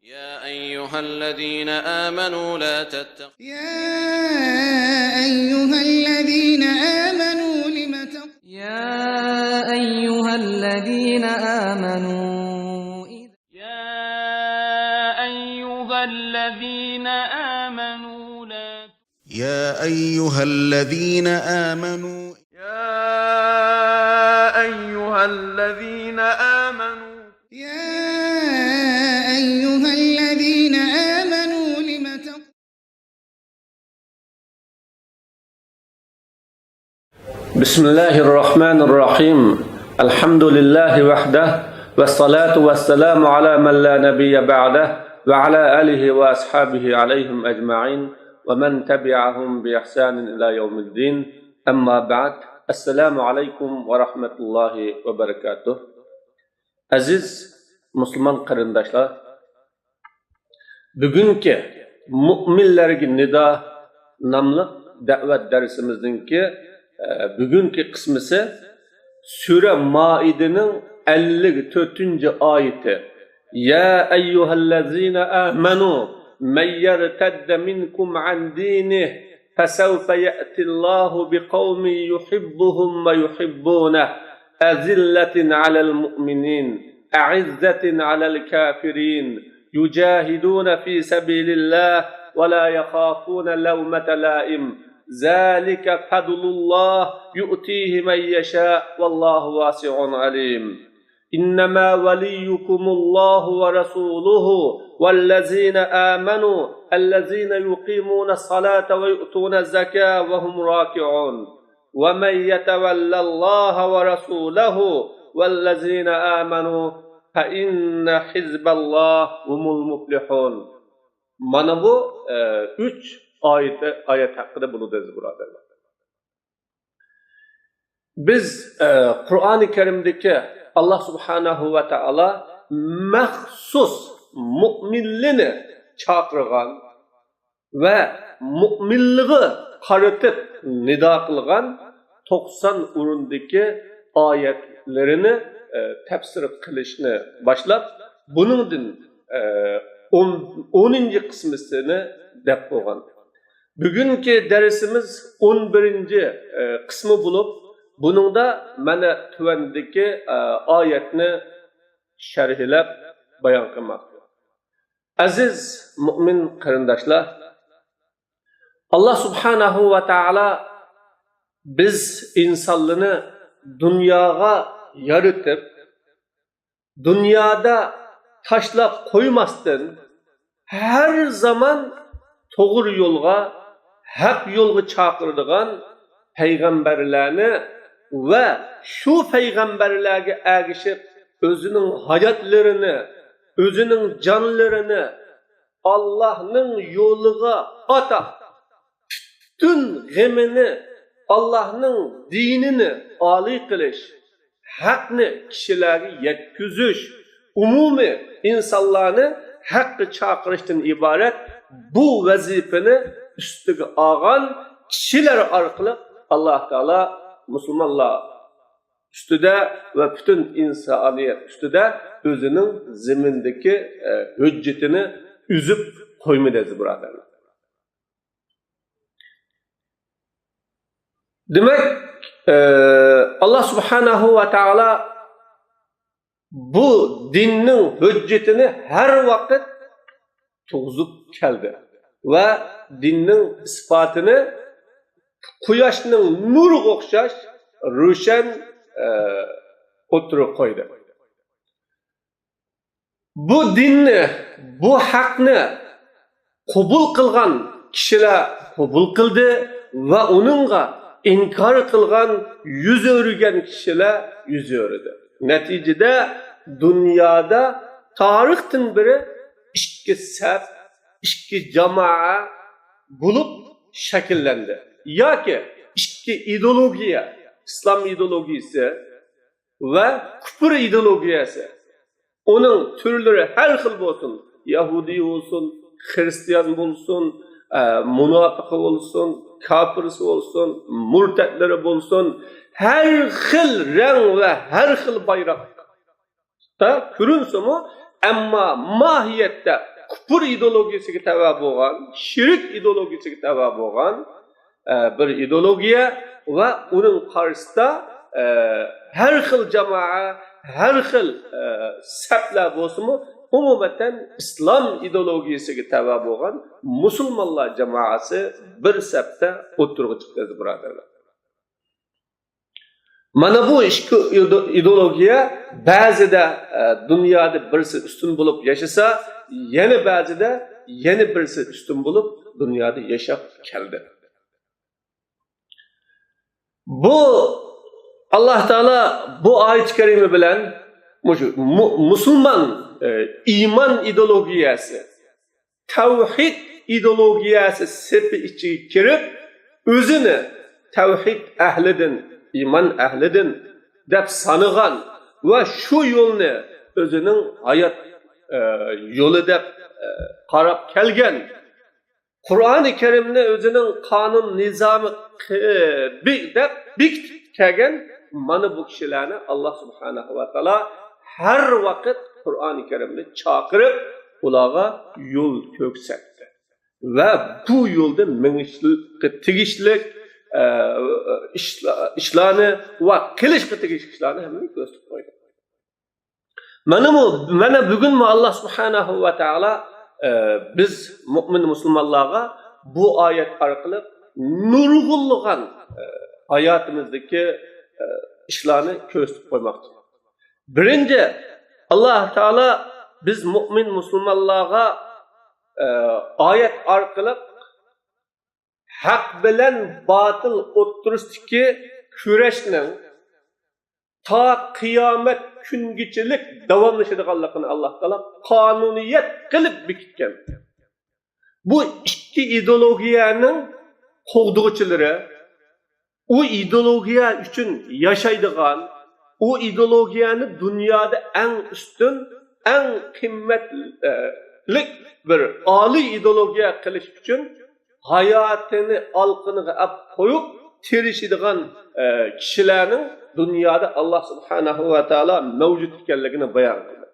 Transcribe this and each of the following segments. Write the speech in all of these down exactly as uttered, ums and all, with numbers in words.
يا أيها الذين آمنوا لا تتخ- يا أيها الذين آمنوا لم تق- يا أيها الذين آمنوا إذ- يا أيها الذين آمنوا لا يا أيها الذين آمنوا يا أيها الذين آمنوا يا أيها الذين آمنوا لم تق- بسم الله الرحمن الرحيم. الحمد لله وحده، والصلاة والسلام على من لا نبي بعده، وعلى آله وأصحابه عليهم أجمعين، ومن تبعهم بإحسان إلى يوم الدين. أما بعد. السلام عليكم ورحمة الله وبركاته. ئەزىز مۇسۇلمان قېرىنداشلار، بۈگۈنكى مۇئمىنلەرگە نىدا ناملىق دەۋەت دەرسىمىزنىڭكى، ئە، بۈگۈنكى قىسمىسى سۈرە مائىدىنىڭ ئەللىك تۆتىنچى ئايىتى. يا أيها الذين آمنوا من يرتد منكم عن دينه فسوف يأتي الله بقوم يحبهم ويحبونه أذلة على المؤمنين أعزة على الكافرين يجاهدون في سبيل الله ولا يخافون لومة لائم ذلك فضل الله يؤتيه من يشاء والله واسع عليم. إنما وليكم الله ورسوله والذين آمنوا الذين يقيمون الصلاة ويؤتون الزكاة وهم راكعون. ومن يتول الله ورسوله والذين آمنوا فإن حزب الله هم المفلحون. مانا بۇ، ئە، ئۈچ ئايەت، ئايەت ھەققىدە بولىدۇ، ئەزىز بۇرادەرلەر. بىز، ئە، قۇرئانى كەرىمدىكى ئاللا سۇبھانەھۇ ۋە تائالا مەخسۇس مۇئمىنلىنى چاقىرغان ۋە مۇئمىنلىغا قارىتىپ نىدا قىلغان توقسان ئورۇندىكى ئايەتلىرىنى، ئە، تەپسىر قىلىشنى باشلاپ، بۇنىڭدىن، ئە، ئون، ئونىنچى قىسمىسىنى دەپ بولغان. بۈگۈنكى دەرسىمىز ئون بىرىنچى، ئە، قىسمى بولۇپ، بۇنىڭدا مانا تۆۋەندىكى، ئە، ئايەتنى شەرھلەپ بايان قىلماقچى. ئەزىز مۇئمىن قېرىنداشلار، ئاللا سۇبھانەھۇ ۋە تائالا بىز ئىنسانلىرىنى دۇنياغا يارىتىپ، دۇنيادا تاشلاپ قويماستىن، ھەر زامان توغرا يولغا، ھەق يولغا چاقىرىدىغان پەيغەمبەرلەرنى ۋە شۇ پەيغەمبەرلەرگە ئەگىشىپ ئۆزىنىڭ ھاياتلىرىنى، ئۆزىنىڭ جانلىرىنى ئاللاھنىڭ يولىغا ئاتا، پۈتۈن غېمىنى ئاللاھنىڭ دىنىنى ئالىي قىلىش، ھەقنى كىشىلەرگە يەتكۈزۈش، ئومۇمىي ئىنسانلارنى ھەققە چاقىرىشتىن ئىبارەت بۇ ۋەزىپىنى ئۈستىگە ئالغان كىشىلەر ئارقىلىق ئاللا تائالا مۇسۇلمانلار ئۈستىدە ۋە پۈتۈن ئىنسانىيەت ئۈستىدە ئۆزىنىڭ زېمىندىكى، ئە، ھۆججىتىنى ئۈزۈپ قويمىدى، ئەزىز بۇرادەرلەر. دېمەك، ئە، ئاللا سۇبھانەھۇ ۋە تائالا بۇ دىننىڭ ھۆججىتىنى ھەر ۋاقىت تۇرغۇزۇپ كەلدى ۋە دىننىڭ ئىسپاتىنى قۇياشنىڭ نۇرىغا ئوخشاش روشەن، ئە، ئوتتۇرىغا قويدى. بۇ دىننى، بۇ ھەقنى قوبۇل قىلغان كىشىلەر قوبۇل قىلدى ۋە ئۇنىڭغا ئىنكار قىلغان، يۈز ئۆرۈگەن كىشىلەر يۈز ئۆرۈدى. نەتىجىدە دۇنيادا تارىختىن بېرى ئىككى سەپ، ئىككى جامائە بولۇپ شەكىللەندى. ياكى ئىككى ئىدېئولوگىيە، ئىسلام ئىدېئولوگىيىسى ۋە كۇپۇر ئىدېئولوگىيەسى. ئۇنىڭ تۈرلىرى ھەر خىل بولسۇن، يەھۇدىي بولسۇن، خىرىستىيان بولسۇن، ئە، مۇناپىقى بولسۇن، كاپىرسى بولسۇن، مۇرتەتلىرى بولسۇن، ھەر خىل رەڭ ۋە ھەر خىل بايراقتا كۆرۈنسىمۇ، ئەمما ماھىيەتتە كۇپۇر ئىدېئولوگىيەسىگە تەۋە بولغان، شىرك ئىدېئولوگىيەسىگە تەۋە بولغان، ئە، بىر ئىدېئولوگىيە ۋە ئۇنىڭ قارشىسىدا، ئە، ھەر خىل جامائە، ھەر خىل، ئە، سەپلەر بولسىمۇ، ئومۇمەن ئىسلام ئىدېئولوگىيەسىگە تەۋە بولغان مۇسۇلمانلار جامائەسى بىر سەپتە ئوتتۇرىغا چىقتى، ئەزىز بۇرادەرلەر. مانا بۇ ئىككى ئىدېئولوگىيە بەزىدە، ئە، دۇنيادا بىرسى ئۈستۈن بولۇپ ياشىسا، يەنە بەزىدە يەنە بىرسى ئۈستۈن بولۇپ دۇنيادا ياشاپ كەلدى. بۇ ئاللاھ تائالا بۇ ئايەت كەرىمە بىلەن مۇشۇ مۇ-، مۇسۇلمان، ئە، ئىمان ئىدېئولوگىيەسى، تەۋھىد ئىدېئولوگىيەسى سېپى ئىچىگە كىرىپ، ئۆزىنى تەۋھىد ئەھلىدىن، ئىمان ئەھلىدىن دەپ سانىغان ۋە شۇ يولنى ئۆزىنىڭ ھايات، ئە، يولى دەپ، ئە، قاراپ كەلگەن، قۇرئانى كەرىمنى ئۆزىنىڭ قانۇن نىزامى قى-، بى-، دەپ بېكىتىپ كەلگەن مانا بۇ كىشىلەرنى ئاللاھ سۇبھانەھۇ ۋە تائالا ھەر ۋاقىت قۇرئانى كەرىمنى چاقىرىپ، ئۇلارغا يول كۆرسەتتى. ۋە بۇ يولدا مېڭىشقا تېگىشلىك، ئە، ئىشلا-، ئىشلارنى ۋە قىلىشقا تېگىشلىك ئىشلارنى ھەممىنى كۆرسىتىپ قويدى. مانا بۇ، مانا بۈگۈنمۇ ئاللاھ سۇبھانەھۇ ۋە تائالا، ئە، بىز مۇئمىن مۇسۇلمانلارغا بۇ ئايەت ئارقىلىق نۇرغۇنلىغان، ئە، ھاياتىمىزدىكى، ئە، ئىشلارنى كۆرسىتىپ قويماقچى. بىرىنچى، ئاللاھ تائالا بىز مۇئمىن مۇسۇلمانلارغا، ئە، ئايەت ئارقىلىق ھەق بىلەن باتىل ئوتتۇرىسىدىكى كۈرەشنىڭ تا قىيامەت كۈنگىچىلىك داۋاملىشىدىغانلىقىنى ئاللاھ تائالا قانۇنىيەت قىلىپ بېكىتكەن. بۇ ئىككى ئىدېئولوگىيەنىڭ قوغدىغۇچىلىرى، ئۇ ئىدېئولوگىيە ئۈچۈن ياشايدىغان، ئۇ ئىدېئولوگىيەنى دۇنيادا ئەڭ ئۈستۈن، ئەڭ قىممەتلىك بىر ئالىي ئىدېئولوگىيە قىلىش ئۈچۈن ھاياتىنى ئالقىنىغا ئەپ قويۇپ تىرىشىدىغان، ئە، كىشىلەرنىڭ دۇنيادا ئاللاھ سۇبھانەھۇ ۋە تائالا مەۋجۇت ئىكەنلىكىنى بايان قىلدى.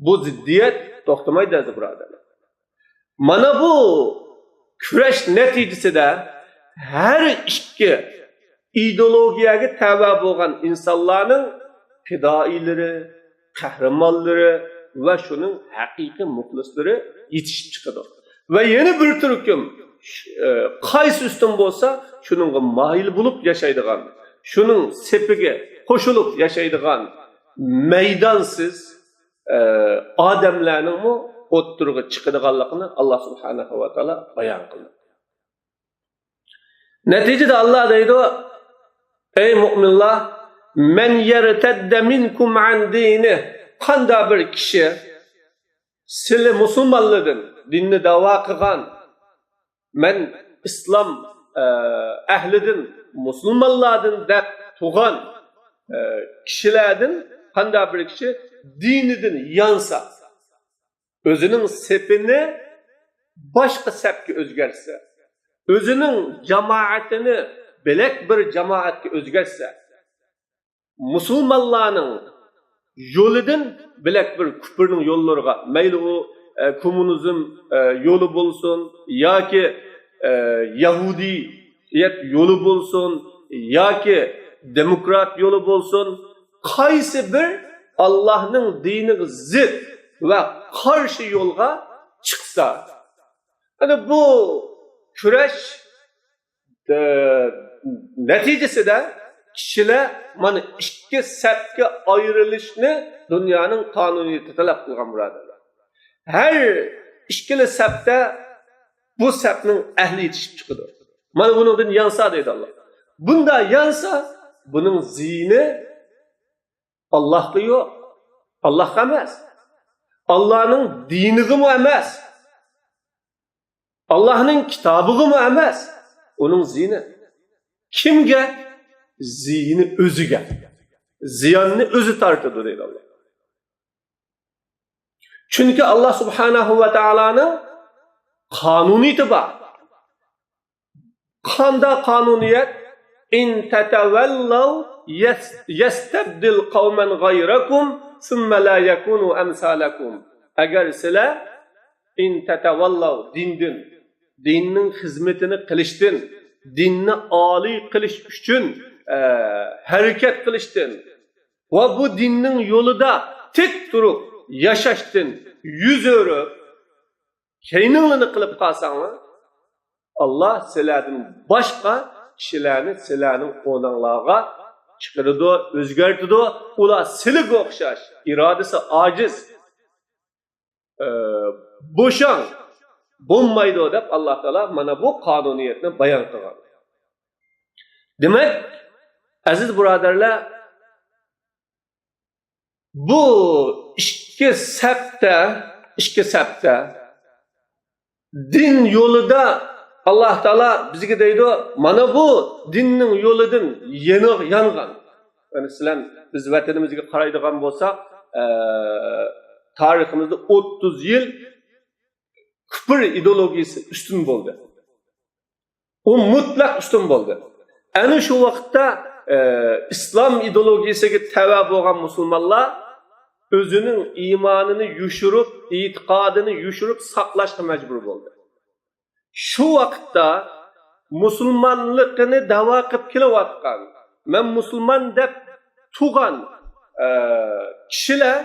بۇ زىددىيەت توختىمايدۇ، ئەزىز بۇرادەرلەر. مانا بۇ كۈرەش نەتىجىسىدە ھەر ئىككى ئىدېئولوگىيەگە تەۋە بولغان ئىنسانلارنىڭ پىدائىيلىرى، قەھرىمانلىرى ۋە شۇنىڭ ھەقىقىي مۇخلىسلىرى يېتىشىپ چىقىدۇ. ۋە يەنە بىر تۈركۈم، ئە، قايسى ئۈستۈن بولسا، شۇنىڭغا مايىل بولۇپ ياشايدىغان، شۇنىڭ سېپىگە قوشۇلۇپ ياشايدىغان مەيدانسىز، ئە، ئادەملەرنىڭمۇ ئوتتۇرىغا چىقىدىغانلىقىنى ئاللاھ سۇبھانەھۇ ۋە تائالا بايان قىلدى. نەتىجىدە ئاللاھ دەيدۇ، ئەي مۇئمىنلار، مەن يەرتەددە مىنكۇم ئەن دىنىھ، قانداق بىر كىشى سىلى مۇسۇلمانلاردىن، دىننى داۋا قىلغان، مەن ئىسلام، ئە، ئەھلىدىن، مۇسۇلمانلاردىن دەپ تۇرغان، ئە، كىشىلەردىن قانداق بىر كىشى دىنىدىن يانسا، ئۆزىنىڭ سېپىنى باشقا سەپكە ئۆزگەرتسە، ئۆزىنىڭ جامائىتىنى بۆلەك بىر جامائەتكە ئۆزگەرتسە، مۇسۇلمانلارنىڭ يولىدىن بۆلەك بىر كۇپرنىڭ يوللىرىغا، مەيلى ئۇ، ئە، كوممۇنىزم، ئە، يولى بولسۇن ياكى، ئە، يەھۇدىيەت يولى بولسۇن ياكى دېموكرات يولى بولسۇن، قايسى بىر ئاللاھنىڭ دىنىغا زىت ۋە قارشى يولغا چىقسا، ئەنە بۇ كۈرەش، ئە، نەتىجىسىدە كىشىلەر مانا ئىككى سەپكە ئايرىلىشنى دۇنيانىڭ قانۇنىيىتى تەلەپ قىلغان، بۇرادەرلەر. ھەر ئىككىلا سەپتە بۇ سەپنىڭ ئەھلى يېتىشىپ چىقىدۇ. مانا بۇنىڭدىن يانسا دەيدۇ ئاللاھ. بۇنداق يانسا، بۇنىڭ زىيىنى ئاللاھقا يوق. ئاللاھقا ئەمەس. ئاللاھنىڭ دىنىغىمۇ ئەمەس. ئاللاھنىڭ كىتابىغىمۇ ئەمەس. ئۇنىڭ زىيىنى كىمگە؟ زىيىنى ئۆزىگە. زىياننى ئۆزى تارتىدۇ دەيدۇ ئاللاھ. چۈنكى ئاللاھ سۇبھانەھۇ ۋە تائالانىڭ قانۇنىيىتى بار. قانداق قانۇنىيەت؟ «إن تتولوا يس-، يستبدل قوما غيركم ثم لا يكونوا أمثالكم». ئەگەر سىلەر ئىن تەتەۋەللەۋ، دىندىن، دىننىڭ خىزمىتىنى قىلىشتىن، دىننى ئالىي قىلىش ئۈچۈن، ئە، ھەرىكەت قىلىشتىن ۋە بۇ دىننىڭ يولىدا تىك تۇرۇپ ياشاشتىن يۈز ئۆرۈپ، كەينىڭلىنى قىلىپ قالساڭلار، ئاللا سىلەردىن باشقا كىشىلەرنى سىلەرنىڭ ئورنۇڭلارغا چىقىرىدۇ، ئۆزگەرتىدۇ. ئۇلار سىلىگە ئوخشاش، ئىرادىسى ئاجىز، ئە، بوشاڭ، بولمايدۇ دەپ ئاللا تائالا مانا بۇ قانۇنىيەتنى بايان قىلغان. دېمەك، ئەزىز بۇرادەرلەر، بۇ ئىككى سەپتە، ئىككى سەپتە دىن يولىدا ئاللا تائالا بىزگە دەيدۇ، مانا بۇ دىننىڭ يولىدىن يېنىغ-، يانغان. يەنى سىلەر بىز ۋەتىنىمىزگە قارايدىغان بولساق، ئە، تارىخىمىزدا ئوتتۇز يىل كۇپر ئىدېئولوگىيىسى ئۈستۈن بولدى. ئۇ مۇتلەق ئۈستۈن بولدى. ئەنە شۇ ۋاقىتتا، ئە، ئىسلام ئىدېئولوگىيىسىگە تەۋە بولغان مۇسۇلمانلار ئۆزىنىڭ ئىمانىنى يوشۇرۇپ، ئېتىقادىنى يوشۇرۇپ ساقلاشقا مەجبۇر بولدى. شۇ ۋاقىتتا مۇسۇلمانلىقىنى دەۋا قىلىپ كېلىۋاتقان، مەن مۇسۇلمان دەپ تۇرغان، ئە، كىشىلەر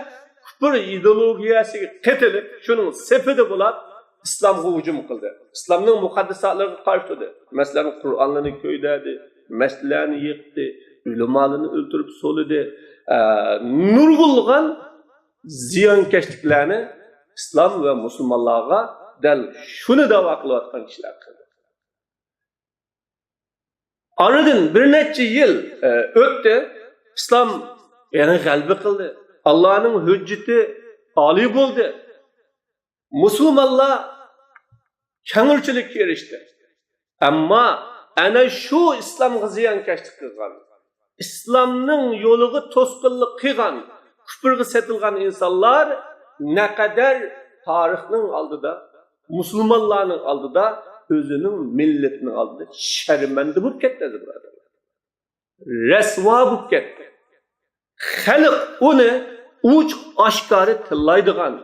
كۇپر ئىدېئولوگىيەسىگە قېتىلىپ، شۇنىڭ سېپىدە بولۇپ، ئىسلامغا ھۇجۇم قىلدى. ئىسلامنىڭ مۇقەددەساتلىرىغا قارشى تۇردى. مەسىلەن، قۇرئانلىرىنى كۆيدۈردى، مەسچىتلەرنى يىقتى، ئۆلىمالىرىنى ئۆلتۈرۈپ سولىدى. ئە، نۇرغۇنلىغان زىيانكەشلىكلەرنى ئىسلام ۋە مۇسۇلمانلارغا دەل شۇنى دەۋا قىلىۋاتقان كىشىلەر قىلدى. ئارىدىن بىر نەچچە يىل، ئە، ئۆتتى. ئىسلام يەنە غەلىبە قىلدى. ئاللانىڭ ھۆججىتى ئالىي بولدى. مۇسۇلمانلار كەڭرىچىلىككە ئېرىشتى. ئەمما ئەنە شۇ ئىسلامغا زىيانكەشلىك قىلغان، ئىسلامنىڭ يولىغا توسقۇنلۇق قىلغان، كۇپرغا سېتىلغان ئىنسانلار نەقەدەر تارىخنىڭ ئالدىدا، مۇسۇلمانلارنىڭ ئالدىدا، ئۆزىنىڭ مىللىتىنىڭ ئالدىدا شەرمەندە بولۇپ كەتتى، ئەزىز بۇرادەرلەر. رەسۋا بولۇپ كەتتى. خەلق ئۇنى ئوچۇق ئاشكارا تىللايدىغان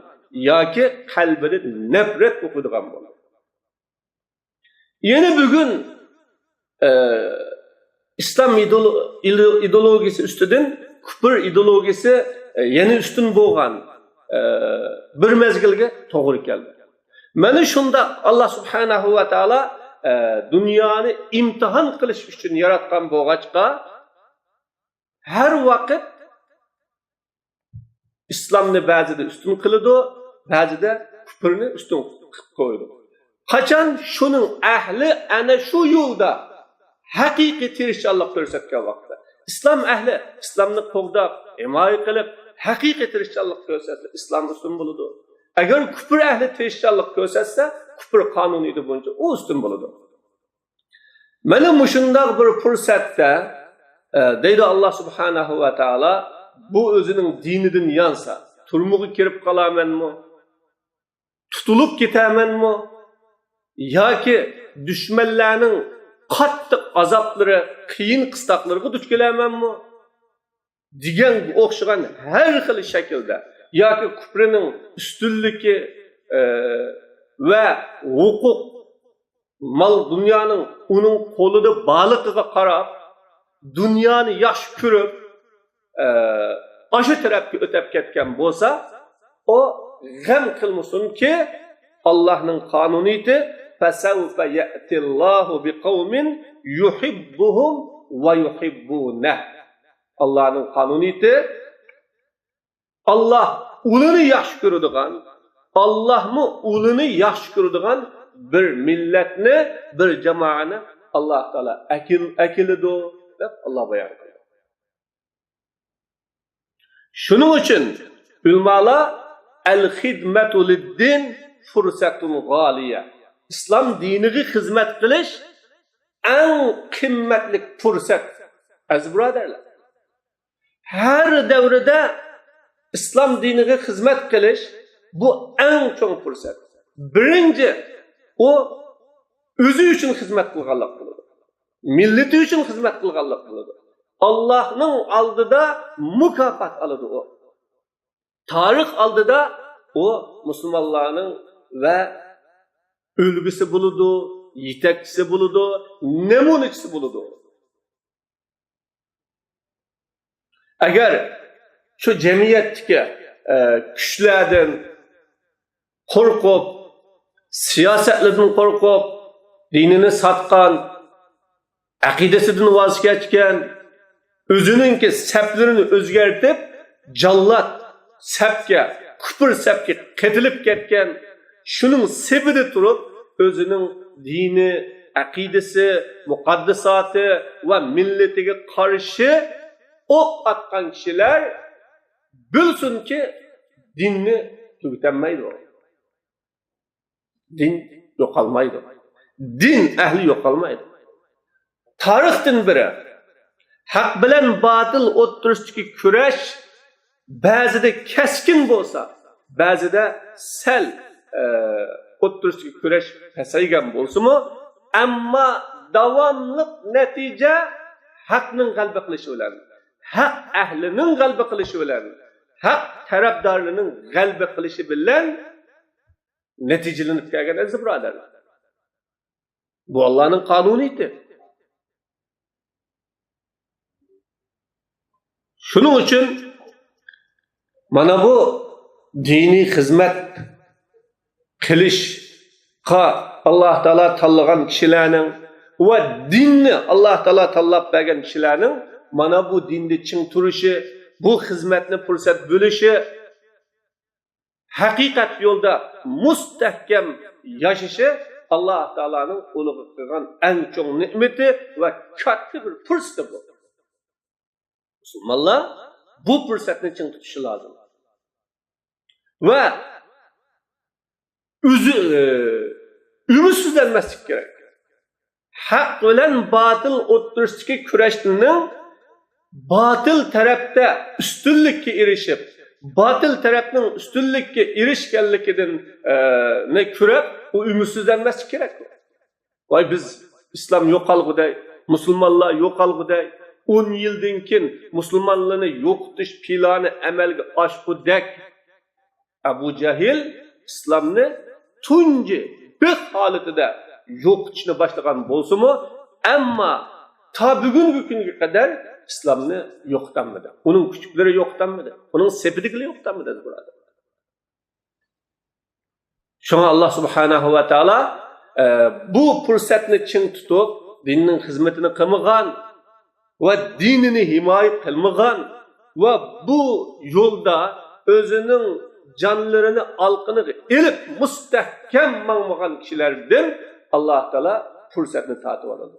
ياكى قەلبىدە نەپرەت ئوقۇيدىغان بولدى. يەنە بۈگۈن، ئە، ئىسلام ئىدېئولو-، ئىدېئولوگىيىسى ئۈستىدىن كۇپر ئىدېئولوگىيىسى، ئە، يەنە ئۈستۈن بولغان، ئە، بىر مەزگىلگە توغرا كەلدى. مانا شۇنداق ئاللا سۇبھانەھۇ ۋە تائالا، ئە، دۇنيانى ئىمتىھان قىلىش ئۈچۈن ياراتقان بولغاچقا، ھەر ۋاقىت ئىسلامنى بەزىدە ئۈستۈن قىلىدۇ، بەزىدە كۇپرنى ئۈستۈن قىلىپ قويىدۇ. قاچان شۇنىڭ ئەھلى ئەنە شۇ يولدا ھەقىقىي تىرىشچانلىق كۆرسەتكەن ۋاقىتتا، ئىسلام ئەھلى ئىسلامنى قوغداپ، ھىمايە قىلىپ، ھەقىقىي تىرىشچانلىق كۆرسەتسە، ئىسلام ئۈستۈن بولىدۇ. ئەگەر كۇپر ئەھلى تىرىشچانلىق كۆرسەتسە، كۇپر قانۇنىيىتى بويىچە ئۇ ئۈستۈن بولىدۇ. مانا مۇشۇنداق بىر پۇرسەتتە، ئە، دەيدۇ ئاللا سۇبھانەھۇ ۋە تائالا، بۇ ئۆزىنىڭ دىنىدىن يانسا، تۈرمىگە كىرىپ قالامەنمۇ؟ تۇتۇلۇپ كېتەمەنمۇ؟ ياكى دۈشمەنلەرنىڭ قاتتىق ئازابلىرى، قىيىن قىستاقلىرىغا دۇچ كېلەمەنمۇ؟ دېگەنگە ئوخشىغان ھەر خىل شەكىلدە ياكى كۇپرىنىڭ ئۈستۈنلۈكى، ئە، ۋە ھوقۇق، مال دۇنيانىڭ ئۇنىڭ قولىدا بارلىقىغا قاراپ، دۇنيانى ياخشى كۆرۈپ، ئە، ئاشۇ تەرەپكە ئۆتەپ كەتكەن بولسا، ئۇ غەم قىلمىسۇنكى، ئاللاھنىڭ قانۇنىيىتى، فَسَوْفَ يَأْتِي اللَّهُ بِقَوْمٍ يُحِبُّهُمْ وَيُحِبُّونَهُ. ئاللاھنىڭ قانۇنىيىتى، ئاللاھ ئۇلىنى ياخشى كۆرىدىغان، ئاللاھمۇ ئۇلىنى ياخشى كۆرىدىغان بىر مىللەتنى، بىر جامائەتنى ئاللاھ تائالا ئەكىل-، ئەكېلىدۇ، دەپ ئاللاھ بايان قىلدى. شۇنىڭ ئۈچۈن ئۆلىمالار، «ئەل خىدمەتۇ لىددىن فۇرسەتۇن غالىيە.» ئىسلام دىنىغا خىزمەت قىلىش ئەڭ قىممەتلىك پۇرسەت، ئەزىز بۇرادەرلەر. ھەر دەۋردە ئىسلام دىنىغا خىزمەت قىلىش، بۇ ئەڭ چوڭ پۇرسەت. بىرىنچى، ئۇ ئۆزى ئۈچۈن خىزمەت قىلغانلىق بولىدۇ. مىللىتى ئۈچۈن خىزمەت قىلغانلىق بولىدۇ. ئاللاھنىڭ ئالدىدا مۇكاپات ئالىدۇ ئۇ. تارىخ ئالدىدا ئۇ مۇسۇلمانلارنىڭ ۋە ئۈلگىسى بولىدۇ، يېتەكچىسى بولىدۇ، نەمۇنىچىسى بولىدۇ. ئەگەر شۇ جەمئىيەتتىكى، ئە، كۈچلەردىن قورقۇپ، سىياسەتلىرىدىن قورقۇپ، دىنىنى ساتقان، ئەقىدىسىدىن ۋاز كەچكەن، ئۆزىنىڭكى سەپلىرىنى ئۆزگەرتىپ، جاللات سەپكە، كۇپۇر سەپكە قېتىلىپ كەتكەن، شۇنىڭ سېپىدە تۇرۇپ، ئۆزىنىڭ دىنى، ئەقىدىسى، مۇقەددىساتى ۋە مىللىتىگە قارشى ئوق ئاتقان كىشىلەر بىلسۇنكى، دىننى تۈگىتەلمەيدۇ. دىن يوقالمايدۇ. دىن ئەھلى يوقالمايدۇ. تارىختىن بېرى ھەق بىلەن باتىل ئوتتۇرىسىدىكى كۈرەش بەزىدە كەسكىن بولسا، بەزىدە سەل، ئە، ئوتتۇرىسىدىكى كۈرەش پەسەيگەن بولسىمۇ، ئەمما داۋاملىق نەتىجە ھەقنىڭ غەلىبە قىلىشى بىلەن، ھەق ئەھلىنىڭ غەلىبە قىلىشى بىلەن، ھەق تەرەپدارلىرىنىڭ غەلىبە قىلىشى بىلەن نەتىجىلىنىپ كەلگەن، ئەزىز بۇرادەرلەر. بۇ ئاللانىڭ قانۇنىيىتى. شۇنىڭ ئۈچۈن مانا بۇ دىنىي خىزمەت قىلىشقا ئاللا تائالا تاللىغان كىشىلەرنىڭ ۋە دىننى ئاللا تائالا تاللاپ بەرگەن كىشىلەرنىڭ مانا بۇ دىندا چىڭ تۇرۇشى، بۇ خىزمەتنى پۇرسەت بۆلۈشى، ھەقىقەت يولدا مۇستەھكەم ياشىشى ئاللا تائالانىڭ ئۇلىغا قىلغان ئەڭ چوڭ نېمىتى ۋە كاتتا بىر پۇرسىتى بۇ. مۇسۇلمانلار بۇ پۇرسەتنى چىڭ تۇتۇشى لازىم. ۋە ئۆزى، ئە، ئۈمىدسىزلەنمەسلىك كېرەك. ھەق بىلەن باتىل ئوتتۇرىسىدىكى كۈرەشنىڭ باتىل تەرەپتە ئۈستۈنلۈككە ئېرىشىپ، باتىل تەرەپنىڭ ئۈستۈنلۈككە ئېرىشكەنلىكىدىن، ئە، نى كۆرۈپ، ئۇ ئۈمىدسىزلەنمەسلىك كېرەك. ۋاي، بىز ئىسلام يوقالغۇدەك، مۇسۇلمانلار يوقالغۇدەك، ئون يىلدىن كېيىن مۇسۇلمانلارنى يوقىتىش پىلانى ئەمەلگە ئاشقۇدەك. ئەبۇ جەھىل ئىسلامنى تۇنجى بىخ ھالىتىدە يوقىتىشنى باشلىغان بولسىمۇ، ئەمما تا بۈگۈنكى كۈنگە قەدەر ئىسلامنى يوقىتالمىدى. ئۇنىڭ كۈچلىرى يوقىتالمىدى. ئۇنىڭ سېپىدىكىلەر يوقىتالمىدى، بۇرادەر. شۇڭا ئاللا سۇبھانەھۇ ۋە تائالا، ئە، بۇ پۇرسەتنى چىڭ تۇتۇپ، دىننىڭ خىزمىتىنى قىلمىغان ۋە دىنىنى ھىمايە قىلمىغان ۋە بۇ يولدا ئۆزىنىڭ جانلىرىنى ئالقىنىغا ئېلىپ مۇستەھكەم ماڭمىغان كىشىلەردىن ئاللا تائالا پۇرسەتنى تارتىۋالىدۇ.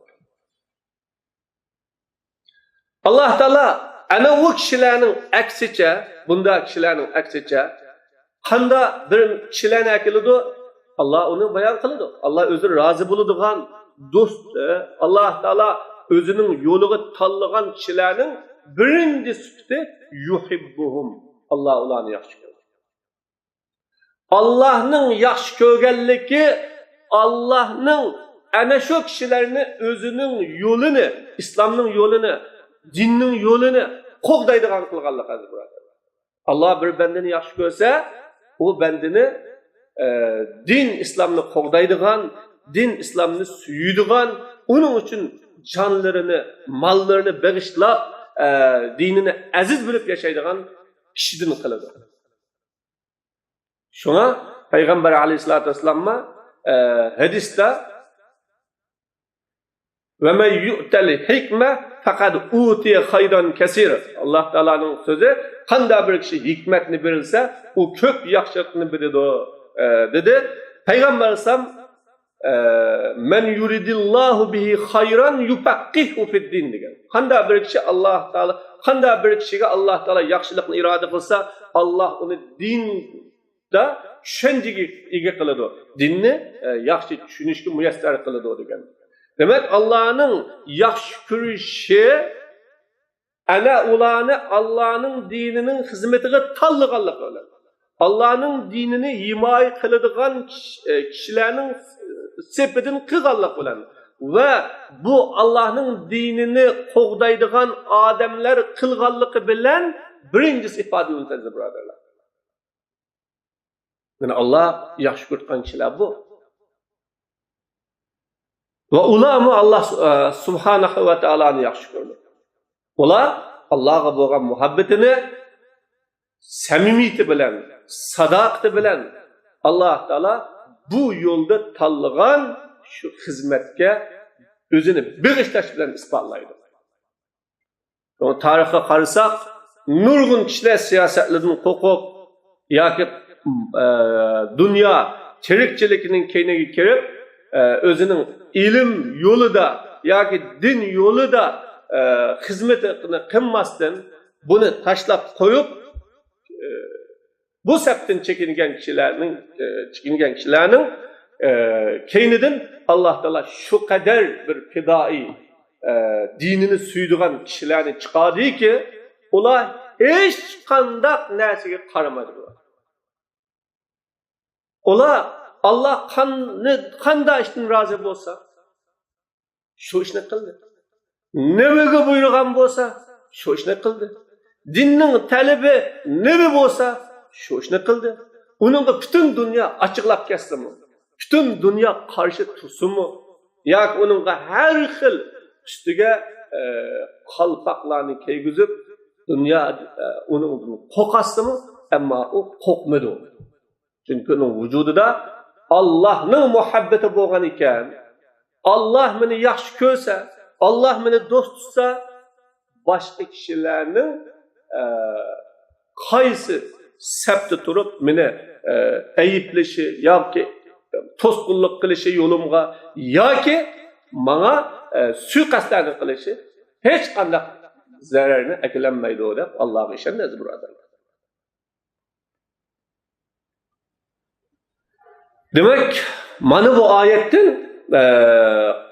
ئاللا تائالا ئەنە ئۇ كىشىلەرنىڭ ئەكسىچە، بۇنداق كىشىلەرنىڭ ئەكسىچە، قاندا بىر كىشىلەرنى ئەكېلىدۇ، ئاللا ئۇنى بايان قىلىدۇ. ئاللا ئۆزى رازى بولىدىغان دوست، ئاللا تائالا ئۆزىنىڭ يولىغا تاللىغان كىشىلەرنىڭ بىرىنچى سۈپىتى يۇھىببۇھۇم. ئاللا ئۇلارنى ياخشى كۆرىدۇ. ئاللاھنىڭ ياخشى كۆرگەنلىكى، ئاللاھنىڭ ئەنە شۇ كىشىلەرنى ئۆزىنىڭ يولىنى، ئىسلامنىڭ يولىنى، دىننىڭ يولىنى قوغدايدىغان قىلغانلىقى، ئەزىز بۇرادەرلەر. ئاللا بىر بەندىنى ياخشى كۆرسە، ئۇ بەندىنى، ئە، دىن ئىسلامنى قوغدايدىغان، دىن ئىسلامنى سۆيىدىغان، ئۇنىڭ ئۈچۈن جانلىرىنى، ماللىرىنى بېغىشلاپ، ئە، دىنىنى ئەزىز بىلىپ ياشايدىغان كىشىدىن قىلىدۇ. شۇڭا پەيغەمبەر ئەلەيھىسسالاتۇ ۋەسسالاممۇ، ئە، ھەدىستە، «ۋە مەن يۇئتەل ھىكمە فەقەد ئۇتىيە خەيران كەسىرا». ئاللا تائالانىڭ سۆزى، «قانداق بىر كىشى ھېكمەتنى بېرىلسە، ئۇ كۆپ ياخشىلىقنى بېرىدۇ»، ئە، دېدى. پەيغەمبەر ئەلەيھىسسالام، ئە، «مەن يۇرىدىللاھۇ بىھى خەيران يۇپەققىھۇ فىددىن» دېگەن. قانداق بىر كىشى ئاللا تائالا، قانداق بىر كىشىگە ئاللا تائالا ياخشىلىقنى ئىرادە قىلسا، ئاللا ئۇنى دىندا چۈشەنچىگە ئىگە قىلىدۇ. دىننى، ئە، ياخشى چۈشىنىشكە مۇيەسسەر قىلىدۇ دېگەن. دېمەك، ئاللانىڭ ياخشى كۆرۈشى ئەنە ئۇلارنى ئاللانىڭ دىنىنىڭ خىزمىتىگە تاللىغانلىقى بىلەن، ئاللانىڭ دىنىنى ھىمايە قىلىدىغان كىش-، ئە، كىشىلەرنىڭ سېپىدىن قىلغانلىقى بىلەن ۋە بۇ ئاللانىڭ دىنىنى قوغدايدىغان ئادەملەر قىلغانلىقى بىلەن بىرىنچىسى ئىپادىلىنىدۇ، ئەزىز بۇرادەرلەر. يەنى ئاللا ياخشى كۆرىدىغان كىشىلەر بۇ. ۋە ئۇلارمۇ ئاللا سۇ-، ئە، سۇبھانەھۇ ۋە تائالانى ياخشى كۆرىدۇ. ئۇلار ئاللاغا بولغان مۇھەببىتىنى سەمىمىيىتى بىلەن، ساداقىتى بىلەن ئاللا تائالا بۇ يولدا تاللىغان شۇ خىزمەتكە ئۆزىنى بېغىشلاش بىلەن ئىسپاتلايدۇ. شۇڭا تارىخقا قارىساق، نۇرغۇن كىشىلەر سىياسەتلەردىن قورقۇپ ياكى، ئە، دۇنيا تىرىكچىلىكىنىڭ كەينىگە كىرىپ، ئە، ئۆزىنىڭ ئىلىم يولىدا ياكى دىن يولىدا، ئە، خىزمىتىنى قىلماستىن، بۇنى تاشلاپ قويۇپ، ئە، بۇ سەپتىن چېكىنگەن كىشىلەرنىڭ، ئە، چېكىنگەن كىشىلەرنىڭ، ئە، كەينىدىن ئاللا تائالا شۇ قەدەر بىر پىدائىي، ئە، دىنىنى سۆيىدىغان كىشىلەرنى چىقاردىكى، ئۇلار ھېچقانداق نەرسىگە قارىمايدۇ. ئۇلار ئاللا قان-، قانداق ئىشتىن رازى بولسا، شۇ ئىشنى قىلدى. نېمىگە بۇيرۇغان بولسا، شۇ ئىشنى قىلدى. دىننىڭ تەلىپى نېمە بولسا، شۇ ئىشنى قىلدى. ئۇنىڭغا پۈتۈن دۇنيا ئاچچىقلاپ كەتسىمۇ، پۈتۈن دۇنيا قارشى تۇرسىمۇ، ياكى ئۇنىڭغا ھەر خىل ئۈستىگە، ئە، قالپاقلارنى كىيگۈزۈپ، دۇنيا، ئە، ئۇنىڭدىن قورقاتسىمۇ، ئەمما ئۇ قورقمىدى. چۈنكى ئۇنىڭ ۋۇجۇدىدا ئاللاھنىڭ مۇھەببىتى بولغان ئىكەن. ئاللاھ مېنى ياخشى كۆرسە، ئاللاھ مېنى دوست تۇتسا، باشقا كىشىلەرنىڭ، ئە، قايسى سەپتە تۇرۇپ مېنى، ئە، ئەيىبلىشى ياكى توسقۇنلۇق قىلىشى يولۇمغا ياكى ماڭا، ئە، سۇيىقەستلەرنى قىلىشى ھېچقانداق زەرەرنى ئەكېلەلمەيدۇ دەپ ئاللاھقا ئىشەندى، ئەزىز بۇرادەرلەر. دېمەك، مانا بۇ ئايەتتىن، ئە،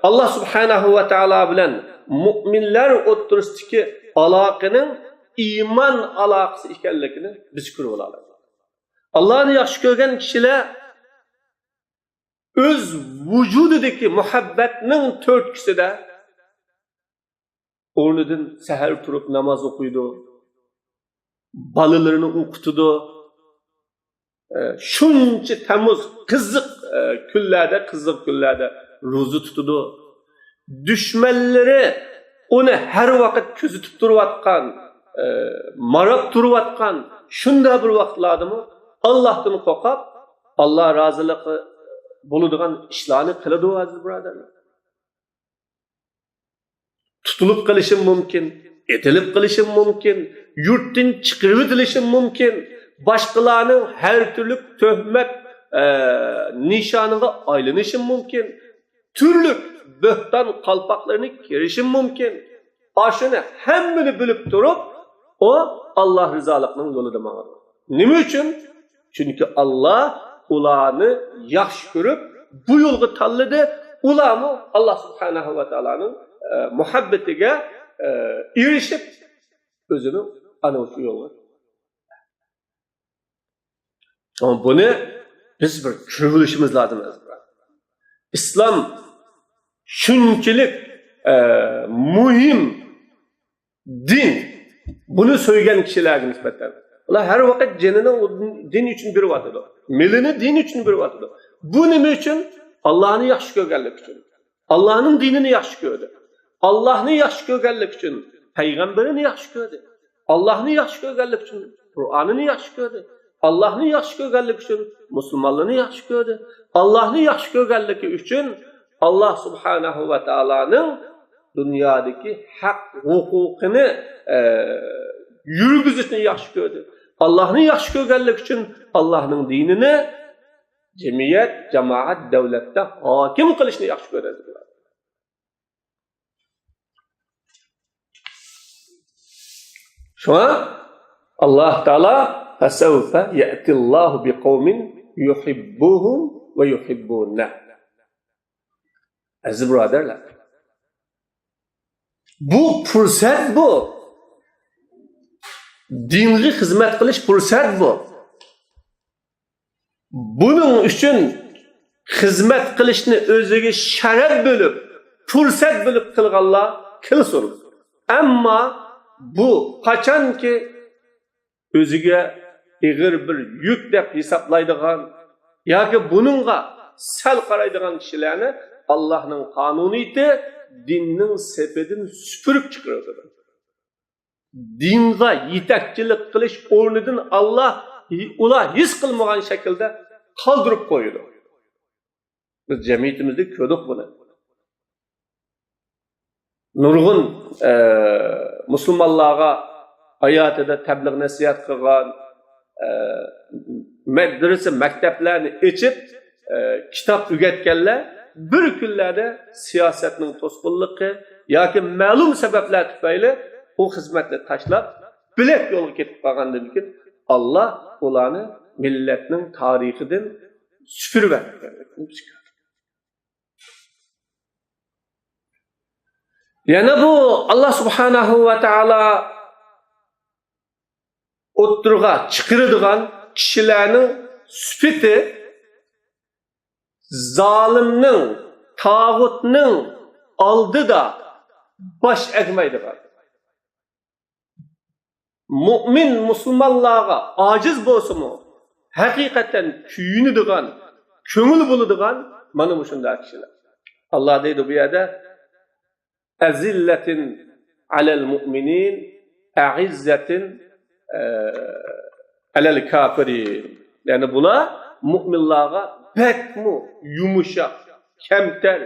ئاللا سۇبھانەھۇ ۋە تائالا بىلەن مۇئمىنلەر ئوتتۇرىسىدىكى ئالاقىنىڭ ئىمان ئالاقىسى ئىكەنلىكىنى بىز كۆرۈپ ئالالايمىز. ئاللانى ياخشى كۆرگەن كىشىلەر ئۆز ۋۇجۇدىدىكى مۇھەببەتنىڭ تۈرتكىسىدە ئورنىدىن سەھەر تۇرۇپ ناماز ئوقۇيدۇ، بالىلىرىنى ئوقۇتىدۇ. ئە، شۇنچە تەمۇز قىزىق، ئە، كۈنلەردە، قىزىق كۈنلەردە روزا تۇتىدۇ. دۈشمەنلىرى ئۇنى ھەر ۋاقىت كۆزىتىپ تۇرۇۋاتقان، ئە، ماراپ تۇرۇۋاتقان شۇنداق بىر ۋاقىتلاردىمۇ ئاللاھتىن قورقۇپ، ئاللا رازىلىقى بولىدىغان ئىشلارنى قىلىدۇ، ئەزىز بۇرادەرلەر. تۇتۇلۇپ قېلىشىم مۇمكىن، ئېتىلىپ قېلىشىم مۇمكىن، يۇرتتىن چىقىرىۋېتىلىشىم مۇمكىن، باشقىلارنىڭ ھەر تۈرلۈك تۆھمەت، ئە، نىشانىغا ئايلىنىشىم مۇمكىن، تۈرلۈك بۆھتان قالپاقلىرىنى كىيىشىم مۇمكىن. ئاشۇنى ھەممىنى بىلىپ تۇرۇپ، ئۇ ئاللا رىزالىقىنىڭ يولىدا ماڭىدۇ. نېمە ئۈچۈن؟ چۈنكى ئاللا ئۇلارنى ياخشى كۆرۈپ، بۇ يولغا تاللىدى. ئۇلارمۇ ئاللا سۇبھانەھۇ ۋە تائالانىڭ، ئە، مۇھەببىتىگە، ئە، ئېرىشىپ، ئۆزىنى ئانا شۇ يولغا. شۇڭا بۇنى بىز بىر كۆرۈۋېلىشىمىز لازىم، ئەزىز بۇرادەر. ئىسلام شۇنچىلىك، ئە، مۇھىم دىن، بۇنى سۆيگەن كىشىلەرگە نىسبەتەن. ئۇلار ھەر ۋاقىت جېنىنى دىن ئۈچۈن بېرىۋاتىدۇ. مېلىنى دىن ئۈچۈن بېرىۋاتىدۇ. بۇ نېمە ئۈچۈن؟ ئاللانى ياخشى كۆرگەنلىكى ئۈچۈن. ئاللانىڭ دىنىنى ياخشى كۆردى. ئاللانى ياخشى كۆرگەنلىكى ئۈچۈن پەيغەمبىرىنى ياخشى كۆردى. ئاللانى ياخشى كۆرگەنلىكى ئۈچۈن قۇرئانىنى ياخشى كۆردى. ئاللانى ياخشى كۆرگەنلىكى ئۈچۈن مۇسۇلمانلارنى ياخشى كۆردى. ئاللانى ياخشى كۆرگەنلىكى ئۈچۈن ئاللا سۇبھانەھۇ ۋە تائالانىڭ دۇنيادىكى ھەق ھوقۇقىنى، ئە، يۈرگۈزۈشنى ياخشى كۆردى. ئاللانى ياخشى كۆرگەنلىكى ئۈچۈن ئاللانىڭ دىنىنى جەمئىيەت، جامائەت، دۆلەتتە ھاكىم قىلىشنى ياخشى كۆرەتتى. شۇڭا ئاللا تائالا فَسَوْفَ يَأْتِي اللَّهُ بِقَوْمٍ يُحِبُّهُمْ وَيُحِبُّونَهُ. ئەزىز بۇرادەرلەر، بۇ پۇرسەت بۇ. دىنغا خىزمەت قىلىش پۇرسەت بۇ. بۇنىڭ ئۈچۈن خىزمەت قىلىشنى ئۆزىگە شەرەپ بىلىپ، پۇرسەت بىلىپ قىلغانلار قىلسۇن. ئەمما بۇ قاچانكى ئۆزىگە ئېغىر بىر يۈك دەپ ھېسابلايدىغان، ياكى بۇنىڭغا سەل قارايدىغان كىشىلەرنى ئاللاھنىڭ قانۇنىيىتى دىننىڭ سېپىدىن سۈپۈرۈپ چىقىرىدۇ. دىنغا يېتەكچىلىك قىلىش ئورنىدىن ئاللاھ، ئۇلار ھېس قىلمىغان شەكىلدە قالدۇرۇپ قويىدۇ. بىز جەمئىيىتىمىزدە كۆردۇق بۇنى. نۇرغۇن، ئە، مۇسۇلمانلارغا ھاياتىدا تەبلىغ نەسىھەت قىلغان، ئە، مەدرىسە، مەكتەپلەرنى ئېچىپ، ئە، كىتاب ئۆگەتكەنلەر بىر كۈنلەردە سىياسەتنىڭ توسقۇنلۇقى ياكى مەلۇم سەۋەبلەر تۈپەيلى ئۇ خىزمەتنى تاشلاپ، بىلەك يولغا كېتىپ قالغاندىن كېيىن، ئاللاھ ئۇلارنى مىللەتنىڭ تارىخىدىن سۈپۈرۈۋەتكەن. يەنە بۇ ئاللاھ سۇبھانەھۇ ۋە تائالا ئوتتۇرىغا چىقىرىدىغان كىشىلەرنىڭ سۈپىتى زالىمنىڭ، تاغۇتنىڭ ئالدىدا باش ئەگمەيدىغان، مۇئمىن مۇسۇلمانلارغا ئاجىز بولسىمۇ، ھەقىقەتەن كۆيۈنىدىغان، كۆڭۈل بولىدىغان مانا مۇشۇنداق كىشىلەر. ئاللاھ دەيدۇ بۇ يەردە، ئەزىللەتىن ئەلەل مۇئمىنىن، ئەئىززەتىن، ئە، ئەلەل كاپىرىن. يەنى بۇلار مۇئمىنلارغا بەكمۇ يۇمشاق، كەمتەر،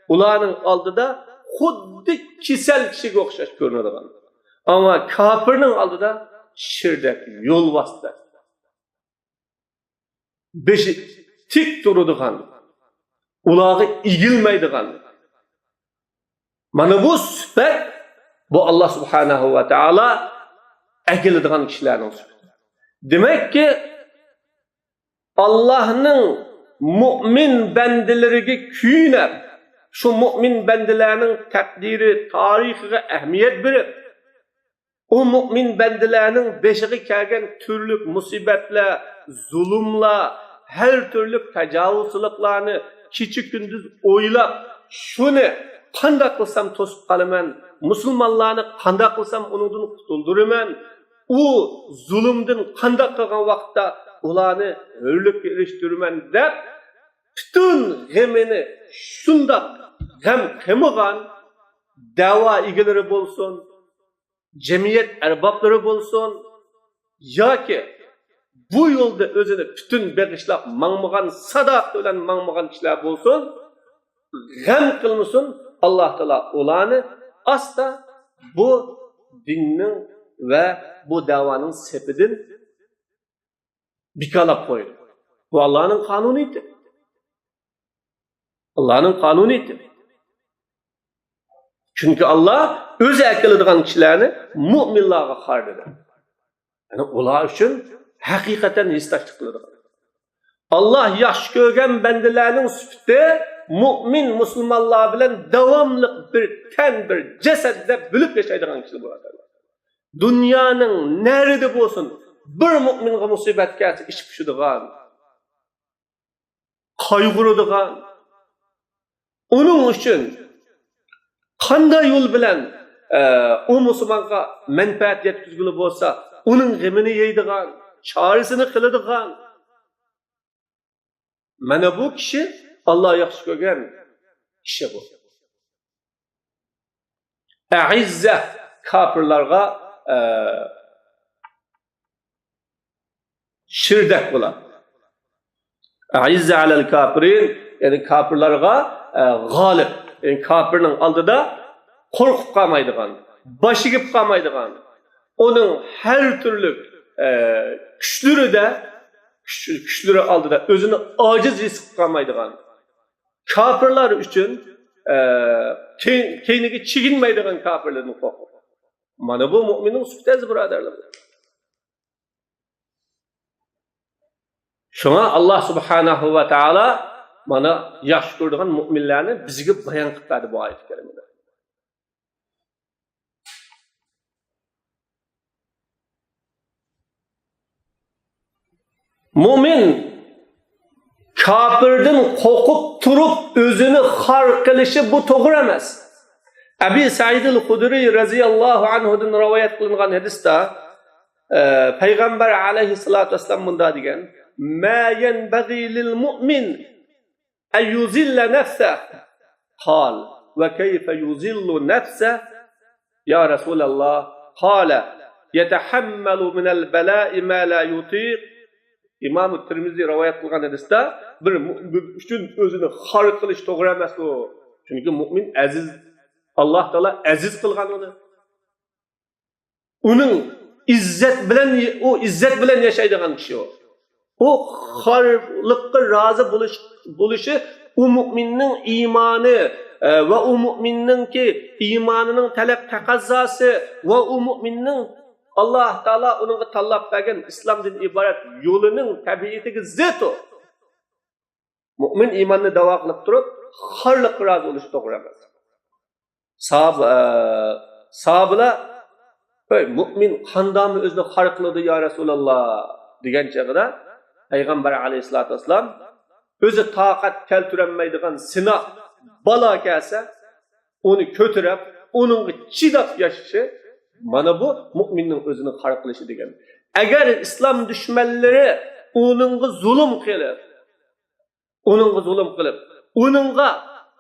ئۇلارنىڭ ئالدىدا خۇددى كېسەل كىشىگە ئوخشاش كۆرۈنىدىغان. ئەمما كاپىرنىڭ ئالدىدا شىردەك، يولۋاستەك. بېشى تىك تۇرىدىغان، ئۇلارغا ئېگىلمەيدىغان. مانا بۇ سۈپەت، بۇ ئاللاھ سۇبھانەھۇ ۋە تائالا ئەكېلىدىغان كىشىلەرنىڭ سۈپىتى. دېمەككى، ئاللاھنىڭ مۇئمىن بەندىلىرىگە كۆيۈنۈپ، شۇ مۇئمىن بەندىلەرنىڭ تەقدىرى، تارىخىغا ئەھمىيەت بېرىپ، ئۇ مۇئمىن بەندىلەرنىڭ بېشىغا كەلگەن تۈرلۈك مۇسىبەتلەر، زۇلۇملار، ھەر تۈرلۈك تاجاۋۇزچىلىقلارنى كېچە-كۈندۈز ئويلاپ، شۇنى قانداق قىلسام توسۇپ قالىمەن، مۇسۇلمانلارنى قانداق قىلسام ئۇنىڭدىن قۇتۇلدۇرىمەن، ئۇ زۇلۇمدىن قانداق قىلغان ۋاقىتتا ئۇلارنى ھۆرلۈككە ئېرىشتۈرىمەن دەپ، پۈتۈن غېمىنى شۇنداق غەم قىلمىغان، دەۋا ئىگىلىرى بولسۇن، جەمئىيەت ئەربابلىرى بولسۇن ياكى بۇ يولدا ئۆزىنى پۈتۈن بېغىشلاپ ماڭمىغان، ساداقىتى بىلەن ماڭمىغان كىشىلەر بولسۇن، غەم قىلمىسۇن، ئاللاھ تائالا ئۇلارنى ئاستا بۇ دىننىڭ ۋە بۇ دەۋانىڭ سېپىدىن بىكارلاپ قويىدۇ. بۇ ئاللاھنىڭ قانۇنىيىتى. ئاللاھنىڭ قانۇنىيىتى. چۈنكى ئاللاھ ئۆزى ئەكېلىدىغان كىشىلەرنى مۇئمىنلارغا قارىتىدۇ. يەنى ئۇلار ئۈچۈن ھەقىقەتەن ھېسداشلىق قىلىدىغان. ئاللاھ ياخشى كۆرگەن بەندىلەرنىڭ سۈپىتى مۇئمىن مۇسۇلمانلار بىلەن داۋاملىق بىر تەن، بىر جەسەتتە بىلىپ ياشايدىغان كىشىلەر بۇلار. دۇنيانىڭ نەرىدە بولسۇن، بىر مۇئمىنغا مۇسىبەت كەلسە ئىچ پۇشىدىغان، قايغۇرىدىغان، ئۇنىڭ ئۈچۈن قانداق يول بىلەن، ئە، ئۇ مۇسۇلمانغا مەنپەئەت يەتكۈزگىلى بولسا، ئۇنىڭ غېمىنى يەيدىغان، چارىسىنى قىلىدىغان. مانا بۇ كىشى ئاللاھ ياخشى كۆرگەن كىشى بۇ. ئەئىززە، كاپىرلارغا، ئە، شىردەك بولار. ئەئىززە ئەلەل كاپىرىن، يەنى كاپىرلارغا، ئە، غالىب، يەنى كاپىرنىڭ ئالدىدا قورقۇپ قالمايدىغان، باش ئېگىپ قالمايدىغان، ئۇنىڭ ھەر تۈرلۈك، ئە، كۈچلىرىدە، كۈچ-، كۈچلىرى ئالدىدا ئۆزىنى ئاجىز ھېس قىلىپ قالمايدىغان، كاپىرلار ئۈچۈن، ئە، كەي-، كەينىگە چېگىنمەيدىغان كاپىرلاردىن قورقۇپ. مانا بۇ مۇئمىننىڭ سۈپىتى ئەزىز بۇرادەرلەر. شۇڭا ئاللاھ سۇبھانەھۇ ۋە تائالا مانا ياخشى كۆرىدىغان مۇئمىنلارنى بىزگە بايان قىلىپ بەردى بۇ ئايەت كەرىمىدە. مۇئمىن كاپىردىن قورقۇپ تۇرۇپ ئۆزىنى خار قىلىشى بۇ توغرا ئەمەس. ئەبى سەئىدىل خۇدرىي رەزىياللاھۇ ئەنھۇدىن رىۋايەت قىلىنغان ھەدىستە، ئە، پەيغەمبەر ئەلەيھىسسالاتۇ ۋەسسالام مۇنداق دېگەن: ما ينبغي للمؤمن أن يذل نفسه. قال: وكيف يذل نفسه يا رسول الله؟ قال: يتحمل من البلاء ما لا يطيق. ئىمام تىرمىزى رىۋايەت قىلغان ھەدىستە، بىر مۇئمىن ئۈچۈن ئۆزىنى خار قىلىش توغرا ئەمەس ئۇ. چۈنكى مۇئمىن ئەزىز، ئاللاھ تائالا ئەزىز قىلغان ئۇنى. ئۇنىڭ ئىززەت بىلەن، ئۇ ئىززەت بىلەن ياشايدىغان كىشى ئۇ. ئۇ خارلىققا رازى بولۇش، بولۇشى ئۇ مۇئمىننىڭ ئىمانى، ئە، ۋە ئۇ مۇئمىننىڭكى ئىمانىنىڭ تەلەپ تەقەززاسى ۋە ئۇ مۇئمىننىڭ ئاللاھ تائالا ئۇنىڭغا تاللاپ بەرگەن ئىسلامدىن ئىبارەت يولىنىڭ تەبىئىتىگە زىت ئۇ. مۇئمىن ئىماننى داۋا قىلىپ تۇرۇپ، خارلىققا رازى بولۇشى توغرا ئەمەس. ساھاب-، ئە، ساھابىلار، «ھەي، مۇئمىن قانداقمۇ ئۆزىنى خار قىلىدۇ، يا رەسۇلاللا؟» دېگەن چېغىدا، پەيغەمبەر ئەلەيھىسسالاتۇ ۋەسسالام، ئۆزى تاقەت كەلتۈرەلمەيدىغان سىناق، بالا كەلسە، ئۇنى كۆتۈرۈپ، ئۇنىڭغا چىداپ ياشىشى، مانا بۇ مۇئمىننىڭ ئۆزىنى خار قىلىشى دېگەن. ئەگەر ئىسلام دۈشمەنلىرى ئۇنىڭغا زۇلۇم قىلىپ، ئۇنىڭغا زۇلۇم قىلىپ، ئۇنىڭغا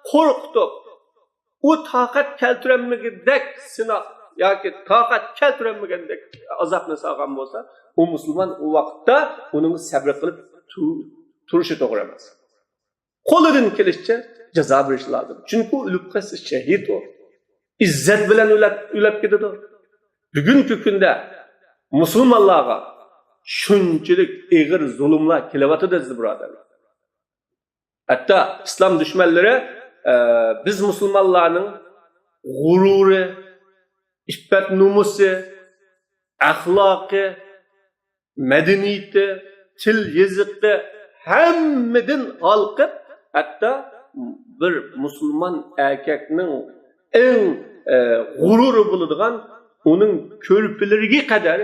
قورقۇتۇپ، ئۇ تاقەت كەلتۈرەلمىگۈدەك سىناق ياكى تاقەت كەلتۈرەلمىگەندەك ئازابنى سالغان بولسا، ئۇ مۇسۇلمان ئۇ ۋاقىتتا ئۇنىڭغا سەبرى قىلىپ تۇ-، تۇرۇشى توغرا ئەمەس. قولىدىن كېلىشىچە جازا بېرىشى لازىم. چۈنكى ئۇ ئۆلۈپ قالسا شەھىد ئۇ. ئىززەت بىلەن ئۆلەپ، ئۆلۈپ كېتىدۇ. بۈگۈنكى كۈندە مۇسۇلمانلارغا شۇنچىلىك ئېغىر زۇلۇملار كېلىۋاتىدۇ، ئەزىز بۇرادەرلەر. ھەتتا ئىسلام دۈشمەنلىرى، ئە، بىز مۇسۇلمانلارنىڭ غۇرۇرى، ئىپپەت نومۇسى، ئەخلاقى، مەدەنىيىتى، تىل يېزىقى ھەممىدىن ھالقىپ، ھەتتا بىر مۇسۇلمان ئەركەكنىڭ ئەڭ، ئە، غۇرۇرى بولىدىغان ئۇنىڭ كۆرپىلىرىگە قەدەر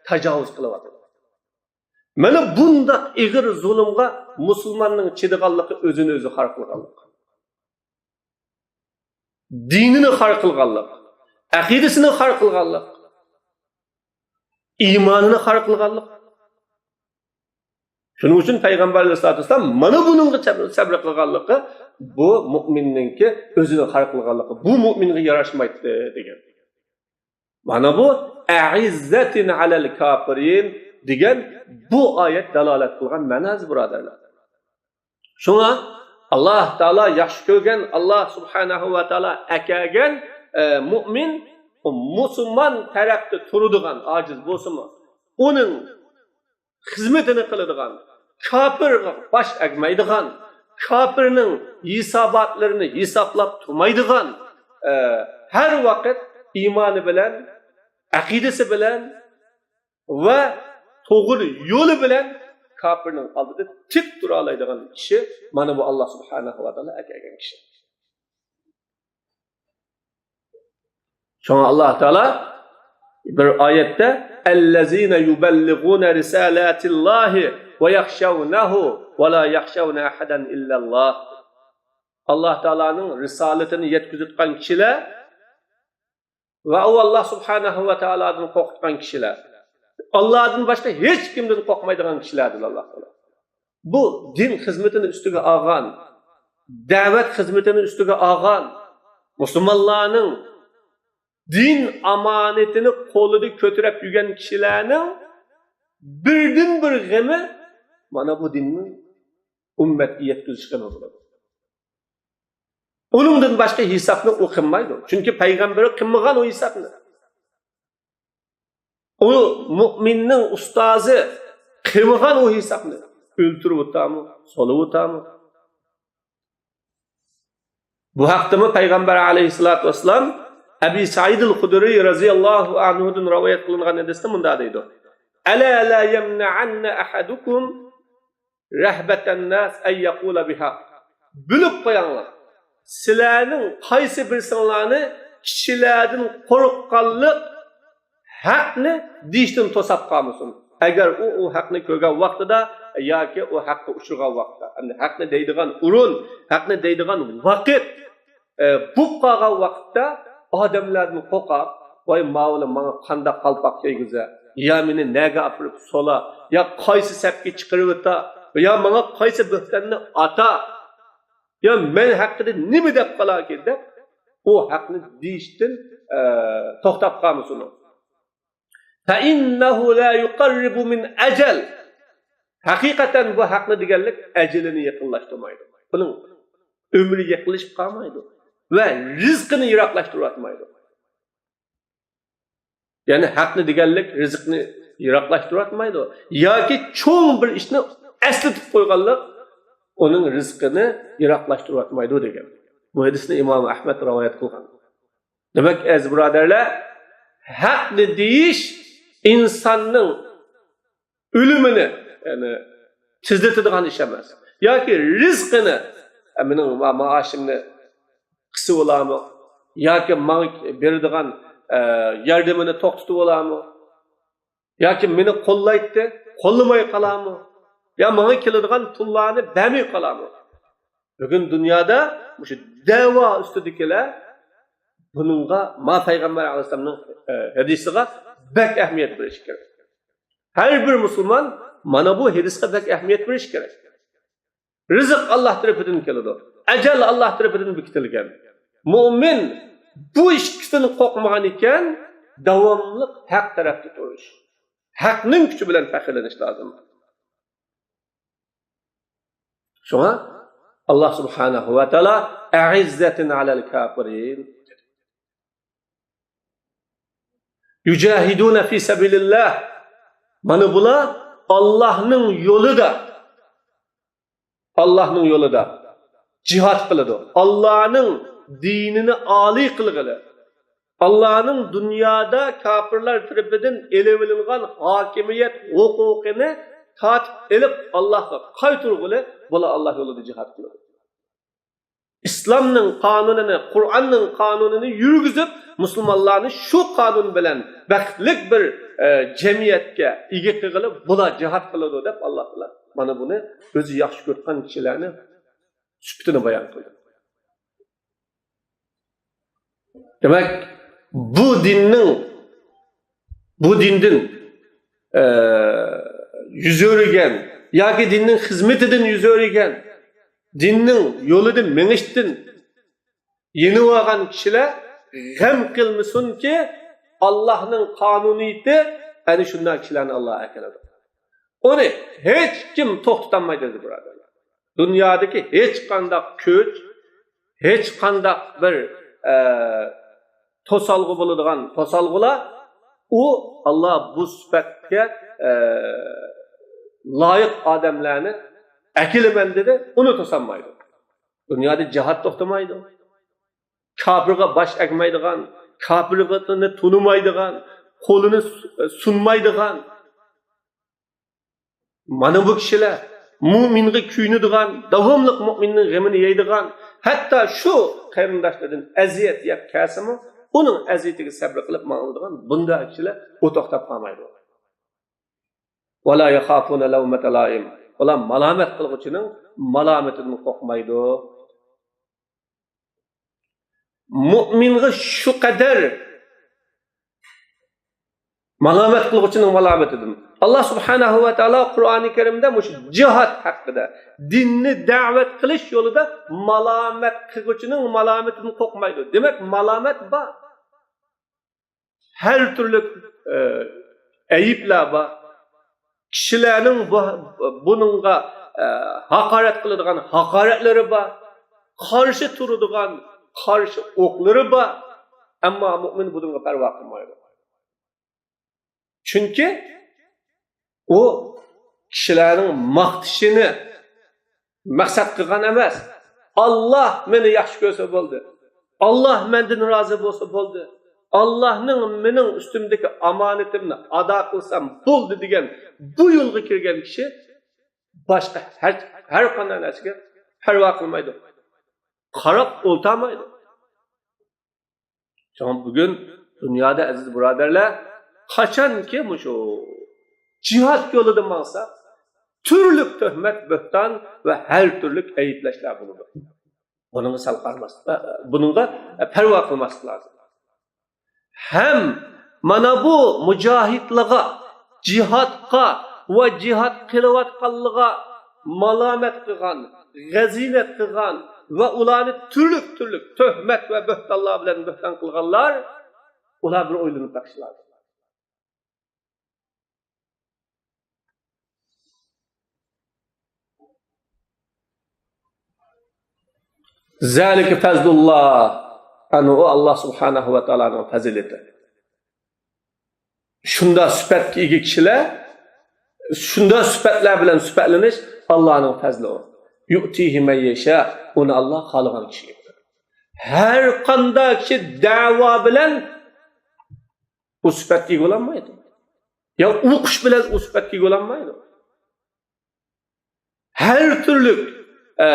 تاجاۋۇز قىلىۋاتىدۇ. مانا بۇنداق ئېغىر زۇلۇمغا مۇسۇلماننىڭ چىدىغانلىقى ئۆزىنى ئۆزى خار قىلغانلىق. دىنىنى خار قىلغانلىق، ئەقىدىسىنى خار قىلغانلىق، ئىمانىنى خار قىلغانلىق. شۇنىڭ ئۈچۈن پەيغەمبەر ئەلەيھىسسالاتۇ ۋەسسالام مانا بۇنىڭغا سەبرى قىلغانلىقى، بۇ مۇئمىننىڭكى ئۆزىنى خار قىلغانلىقى، بۇ مۇئمىنغا ياراشمايتتى دېگەن. مانا بۇ «ئەئىززەتىن ئەلەل كاپىرىن» دېگەن بۇ ئايەت دالالەت قىلغان مەناسى، بۇرادەرلەر. شۇڭا ئاللاھ تائالا ياخشى كۆرگەن، ئاللاھ سۇبھانەھۇ ۋە تائالا ئەكەلگەن، ئە، مۇئمىن، مۇسۇلمان تەرەپتە تۇرىدىغان، ئاجىز بولسىمۇ، ئۇنىڭ خىزمىتىنى قىلىدىغان، كاپىرغا باش ئەگمەيدىغان، كاپىرنىڭ ھېساباتلىرىنى ھېسابلاپ تۇرمايدىغان، ئە، ھەر ۋاقىت ئىمانى بىلەن، ئەقىدىسى بىلەن ۋە توغرا يولى بىلەن كاپىرنىڭ ئالدىدا تىك تۇرالايدىغان كىشى، مانا بۇ ئاللاھ سۇبھانەھۇ ۋە تائالا ئەكەلگەن كىشى. شۇڭا ئاللاھ تائالا بىر ئايەتتە، «ئەللەزىنە يۇبەللىغۇنە رىسالاتىللاھى ۋە يەخشەۋنەھۇ ۋە لا يەخشەۋنە ئەھەدەن ئىللەللاھ.» ئاللاھ تائالانىڭ رىسالىتىنى يەتكۈزۈۋاتقان كىشىلەر ۋە ئۇ ئاللاھ سۇبھانەھۇ ۋە تائالادىن قورقۇتقان كىشىلەر، ئاللاھدىن باشقا ھېچ كىمدىن قورقمايدىغان كىشىلەر، دېدى ئاللاھ تائالا. بۇ دىن خىزمىتىنى ئۈستىگە ئالغان، دەۋەت خىزمىتىنى ئۈستىگە ئالغان، مۇسۇلمانلارنىڭ دىن ئامانىتىنى قولىدا كۆتۈرۈپ يۈرگەن كىشىلەرنىڭ بىردىنبىر غېمى مانا بۇ دىننى ئۈممەتكە يەتكۈزۈش غېمى بولىدۇ. ئۇنىڭدىن باشقا ھېسابنى ئۇ قىلمايدۇ. چۈنكى پەيغەمبىرى قىلمىغان ئۇ ھېسابنى. ئۇ مۇئمىننىڭ ئۇستازى قىلمىغان ئۇ ھېسابنى. ئۆلتۈرۈۋاتامۇ، سولىۋاتامۇ؟ بۇ ھەقتىمۇ پەيغەمبەر ئەلەيھىسسالاتۇ ۋەسسالام ئەبى سەئىدىل خۇدرىي رەزىياللاھۇ ئەنھۇدىن رىۋايەت قىلىنغان ھەدىستە مۇنداق دەيدۇ: «ئەلا لا يەمنەئەننە ئەھەدۇكۇم رەھبەتەنناس ئەن يەقۇلە بىھا.» بىلىپ قويۇڭلار، سىلەرنىڭ قايسى بىرسىڭلارنى كىشىلەردىن قورققانلىق ھەقنى دېيىشتىن توساپ قالمىسۇن. ئەگەر ئۇ، ئۇ ھەقنى كۆرگەن ۋاقتىدا ياكى ئۇ ھەققە ئۇچرىغان ۋاقىتتا، ئەمدى ھەقنى دەيدىغان ئورۇن، ھەقنى دەيدىغان ۋاقىت، ئە، بوپ قالغان ۋاقىتتا ئادەملەردىن قورقاپ، «ۋاي، ماۋۇلار ماڭا قانداق قالپاق كىيگۈزە؟» يا مېنى نەگە ئاپىرىپ سولا، يا قايسى سەپكە چىقىرىۋېتا، يا ماڭا قايسى بۆھتاننى ئاتا، يا مەن ھەققىدە نېمە دەپ قالاركىن دەپ، ئۇ ھەقنى دېيىشتىن، ئە، توختاپ قالمىسۇن ئۇ. فَإِنَّهُ لَا يُقَرِّبُ مِنْ أَجَلٍ. ھەقىقەتەن بۇ ھەقنى دېگەنلىك ئەجىلىنى يېقىنلاشتۇرمايدۇ. بۇنىڭ ئۆمرى يېقىنلىشىپ قالمايدۇ ۋە رىزقىنى يىراقلاشتۇرۇۋاتمايدۇ. يەنى ھەقنى دېگەنلىك رىزقنى يىراقلاشتۇرۇۋاتمايدۇ. ياكى چوڭ بىر ئىشنى ئەسلىتىپ قويغانلىق ئۇنىڭ رىزقىنى يىراقلاشتۇرۇۋاتمايدۇ دېگەن. بۇ ھەدىسنى ئىمام ئەھمەد رىۋايەت قىلغان. دېمەك، ئەزىز بۇرادەرلەر، ھەقنى دېيىش ئىنساننىڭ ئۆلۈمىنى، يەنى، تېزلىتىدىغان ئىش ئەمەس. ياكى رىزقىنى، ئە، مېنىڭ ما-، مائاشىمنى قىسىۋالامۇ؟ ياكى ماڭا بېرىدىغان، ئە، ياردىمىنى توختىتىۋالامۇ؟ ياكى مېنى قوللايتتى، قوللىماي قالامۇ؟ يا ماڭا كېلىدىغان پۇللارنى بەرمەي قالامۇ؟ بۈگۈن دۇنيادا مۇشۇ دەۋا ئۈستىدىكىلەر بۇنىڭغا، ما پەيغەمبەر ئەلەيھىسسالامنىڭ، ئە، ھەدىسىگە بەك ئەھمىيەت بېرىشى كېرەك. ھەر بىر مۇسۇلمان مانا بۇ ھەدىسكە بەك ئەھمىيەت بېرىشى كېرەك. رىزىق ئاللا تەرىپىدىن كېلىدۇ. ئەجەل ئاللا تەرىپىدىن بېكىتىلگەن. مۇئمىن بۇ ئىككىسىدىن قورقمىغان ئىكەن، داۋاملىق ھەق تەرەپتە تۇرۇش، ھەقنىڭ كۈچى بىلەن پەخىرلىنىش لازىم. شۇڭا ئاللا سۇبھانەھۇ ۋە تائالا «ئەئىززەتىن ئەلەل كافىرىن» يۇجاھىدۇنە فى سەبىلىللاھ. مانا بۇلار ئاللاھنىڭ يولىدا، ئاللاھنىڭ يولىدا جىھاد قىلىدۇ. ئاللانىڭ دىنىنى ئالىي قىلغىلى، ئاللانىڭ دۇنيادا كاپىرلار تەرىپىدىن ئېلىۋېلىنغان ھاكىمىيەت ھوقۇقىنى تارتىپ ئېلىپ، ئاللاھقا قايتۇرغىلى، بۇلار ئاللا يولىدا جىھاد قىلىدۇ. ئىسلامنىڭ قانۇنىنى، قۇرئاننىڭ قانۇنىنى يۈرگۈزۈپ، مۇسۇلمانلارنى شۇ قانۇن بىلەن بەختلىك بىر، ئە، جەمئىيەتكە ئىگە قىلغىلى بۇلار جىھاد قىلىدۇ دەپ، ئاللا تائالا مانا بۇنى ئۆزى ياخشى كۆرىدىغان كىشىلەرنى سۈپىتىنى بايان قىلدى. دېمەك، بۇ دىننىڭ، بۇ دىندىن، ئە، يۈز ئۆرۈگەن ياكى دىننىڭ خىزمىتىدىن يۈز ئۆرۈگەن، دىننىڭ يولىدا مېڭىشتىن يېنىۋالغان كىشىلەر غەم قىلمىسۇنكى، ئاللاھنىڭ قانۇنىيىتى ئەنە شۇنداق كىشىلەرنى ئاللا ئەكېلىدۇ. ئۇنى ھېچكىم توختىتالمايدۇ، ئەزىز بۇرادەرلەر. دۇنيادىكى ھېچقانداق كۈچ، ھېچقانداق بىر، ئە، توسالغۇ بولىدىغان توسالغۇلار، ئۇ ئاللا بۇ سۈپەتكە، ئە، لايىق ئادەملەرنى ئەكېلىمەن دېدى، ئۇنى توسالمايدۇ. دۇنيادا جىھاد توختىمايدۇ. كاپىرغا باش ئەگمەيدىغان، كاپىرنى تونۇمايدىغان، قولىنى سۇنمايدىغان، مانا بۇ كىشىلەر مۇئمىنغا كۆيۈنىدىغان، داۋاملىق مۇئمىننىڭ غېمىنى يەيدىغان، ھەتتا شۇ قېرىنداشلىرىدىن ئەزىيەت يەپ كەلسىمۇ، ئۇنىڭ ئەزىيىتىگە سەبرى قىلىپ ماڭىدىغان بۇنداق كىشىلەر ئۇ توختاپ قالمايدۇ. «وَلَا يَخَافُونَ لَوْمَةَ لَائِمٍ». ئۇلار مالامەت قىلغۇچىنىڭ مالامىتىدىن قورقمايدۇ. مۇئمىنغا شۇ قەدەر مالامەت قىلغۇچىنىڭ مالامىتىدىن. ئاللا سۇبھانەھۇ ۋە تائالا قۇرئانى كەرىمدە مۇشۇ جىھاد ھەققىدە، دىننى دەۋەت قىلىش يولىدا مالامەت قىلغۇچىنىڭ مالامىتىدىن قورقمايدۇ. دېمەك، مالامەت بار. ھەر تۈرلۈك، ئە، ئەيىبلەر بار. كىشىلەرنىڭ بۇ، بۇنىڭغا، ئە، ھاقارەت قىلىدىغان ھاقارەتلىرى بار. قارشى تۇرىدىغان قارشى ئوقلىرى بار. ئەمما مۇئمىن بۇنىڭغا پەرۋا قىلمايدۇ. چۈنكى ئۇ كىشىلەرنىڭ ماختىشىنى مەقسەت قىلغان ئەمەس. «ئاللا مېنى ياخشى كۆرسە بولدى. ئاللا مەندىن رازى بولسا بولدى. ئاللانىڭ مېنىڭ ئۈستۈمدىكى ئامانىتىمنى ئادا قىلسام بولدى» دېگەن بۇ يولغا كىرگەن كىشى باشقا ھەر، ھەر قانداق نەرسىگە پەرۋا قىلمايدۇ. قاراپ ئولتۇرمايدۇ. شۇڭا بۈگۈن دۇنيادا، ئەزىز بۇرادەرلەر، قاچانكى مۇشۇ جىھاد يولىدا ماڭسا، تۈرلۈك تۆھمەت، بۆھتان ۋە ھەر تۈرلۈك ئەيىبلەشلەر بولىدۇ. بۇنىڭغا سەل قارىماسلىق، بۇنىڭغا پەرۋا قىلماسلىق لازىم. ھەم مانا بۇ مۇجاھىدلارغا، جىھادقا ۋە جىھاد قىلىۋاتقانلىقىغا مالامەت قىلغان، غەزىنە قىلغان ۋە ئۇلارنى تۈرلۈك تۈرلۈك تۆھمەت ۋە بۆھتانلار بىلەن بۆھتان قىلغانلار، ئۇلار بىر ئويلىنىپ بېقىشى لازىم. زالىكە پەزلۇللا، ئەنە ئۇ ئاللا سۇبھانەھۇ ۋە تائالانىڭ پەزىلىتى. شۇنداق سۈپەتكە ئىگە كىشىلەر، شۇنداق سۈپەتلەر بىلەن سۈپەتلىنىش ئاللانىڭ پەزلى ئۇ. يۇئتىھى مەن يەشا، ئۇنى ئاللا خالىغان كىشىگە بېرىدۇ. ھەر قانداق كىشى دەۋا بىلەن ئۇ سۈپەتكە ئىگە بولالمايدۇ. يا ئوقۇش بىلەن ئۇ سۈپەتكە ئىگە بولالمايدۇ. ھەر تۈرلۈك، ئە،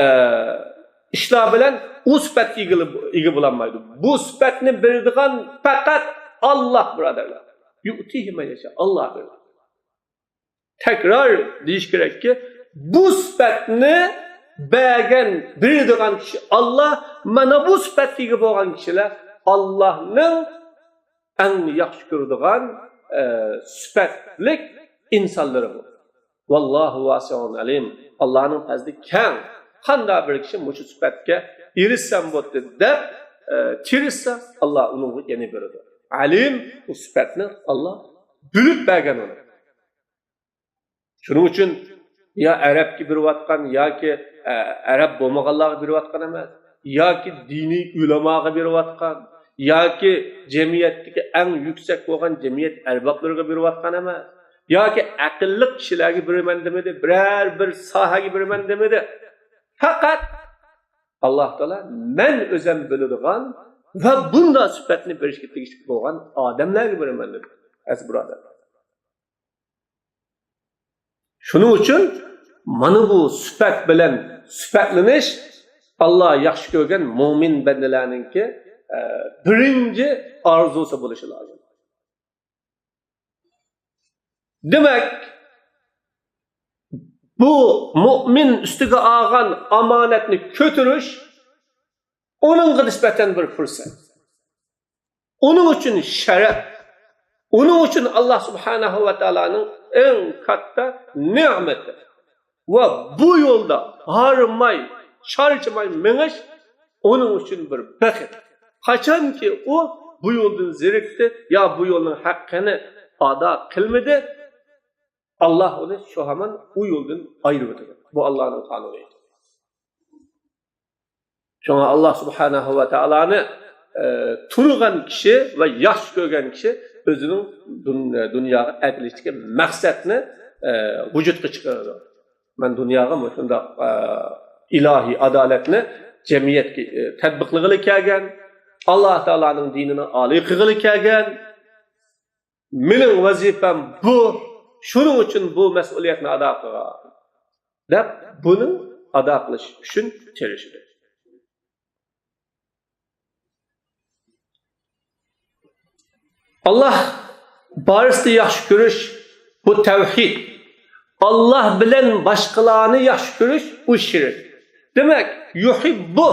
ئىشلار بىلەن ئۇ سۈپەتكە ئىگە، ئىگە بولالمايدۇ. بۇ سۈپەتنى بېرىدىغان پەقەت ئاللا، بۇرادەرلەر. يۇئتىھى مەن يەشا، ئاللا بېرىدۇ. تەكرار دېيىش كېرەككى، بۇ سۈپەتنى بەرگەن، بېرىدىغان كىشى ئاللا. مانا بۇ سۈپەتكە ئىگە بولغان كىشىلەر ئاللانىڭ ئەڭ ياخشى كۆرىدىغان، ئە، سۈپەتلىك ئىنسانلىرى بۇ. ۋاللاھۇ ۋاسىئۇن ئەلىم. ئاللانىڭ پەزلى كەڭ. قانداق بىر كىشى مۇشۇ سۈپەتكە ئېرىشسەم بولدى دەپ، ئە، تىرىشسا، ئاللا ئۇنىڭغا يەنە بېرىدۇ. ئەلىم، ئۇ سۈپەتنى ئاللا بىلىپ بەرگەن ئۇنى. شۇنىڭ ئۈچۈن يا ئەرەبكە بېرىۋاتقان ياكى، ئە، ئەرەب بولمىغانلارغا بېرىۋاتقان ئەمەس، ياكى دىنىي ئۆلىماغا بېرىۋاتقان، ياكى جەمئىيەتتىكى ئەڭ يۈكسەك بولغان جەمئىيەت ئەربابلىرىغا بېرىۋاتقان ئەمەس، ياكى ئەقىللىق كىشىلەرگە بېرىمەن دېمىدى، بىرەر بىر ساھەگە بېرىمەن دېمىدى. پەقەت ئاللا تائالا مەن ئۆزۈم بىلىدىغان ۋە بۇنداق سۈپەتنى بېرىشكە تېگىشلىك بولغان ئادەملەرگە بېرىمەن دېدى. ئەزىز بۇرادەرلەر. شۇنىڭ ئۈچۈن مانا بۇ سۈپەت بىلەن سۈپەتلىنىش ئاللا ياخشى كۆرگەن مۆمىن بەندىلەرنىڭكى، ئە، بىرىنچى ئارزۇسى بولۇشى لازىم. دېمەك، بۇ مۆمىن ئۈستىگە ئالغان ئامانەتنى كۆتۈرۈش ئۇنىڭغا نىسبەتەن بىر پۇرسەت. ئۇنىڭ ئۈچۈن شەرەپ، ئۇنىڭ ئۈچۈن ئاللا سۇبھانەھۇ ۋە تائالانىڭ ئەڭ كاتتا نېمىتى. ۋە بۇ يولدا ھارماي، چارچىماي مېڭىش ئۇنىڭ ئۈچۈن بىر بەخت. قاچانكى ئۇ بۇ يولدىن زېرىكتى يا بۇ يولنىڭ ھەققىنى ئادا قىلمىدى، ئاللا ئۇنى شۇ ھامان ئۇ يولدىن ئايرىۋېتىدۇ. بۇ ئاللانىڭ قانۇنى. شۇڭا ئاللا سۇبھانەھۇ ۋە تائالانى، ئە، تونۇغان كىشى ۋە ياخشى كۆرگەن كىشى ئۆزىنىڭ دۇن-، دۇنياغا ئەكېلىشتىكى مەقسەتنى، ئە، ۋۇجۇدقا چىقىرىدۇ. مەن دۇنياغا مۇشۇنداق، ئە، ئىلاھىي ئادالەتنى جەمئىيەتكە، ئە، تەتبىقلىغىلى كەلگەن، ئاللا تائالانىڭ دىنىنى ئالىي قىلغىلى كەلگەن. مېنىڭ ۋەزىپەم بۇ، شۇنىڭ ئۈچۈن بۇ مەسئۇلىيەتنى ئادا قىلغان، دەپ بۇنى ئادا قىلىش ئۈچۈن تىرىشىدۇ. ئاللا بارىسىنى ياخشى كۆرۈش، بۇ تەۋھىد. ئاللا بىلەن باشقىلارنى ياخشى كۆرۈش، ئۇ شىرك. دېمەك، يۇھىببۇ،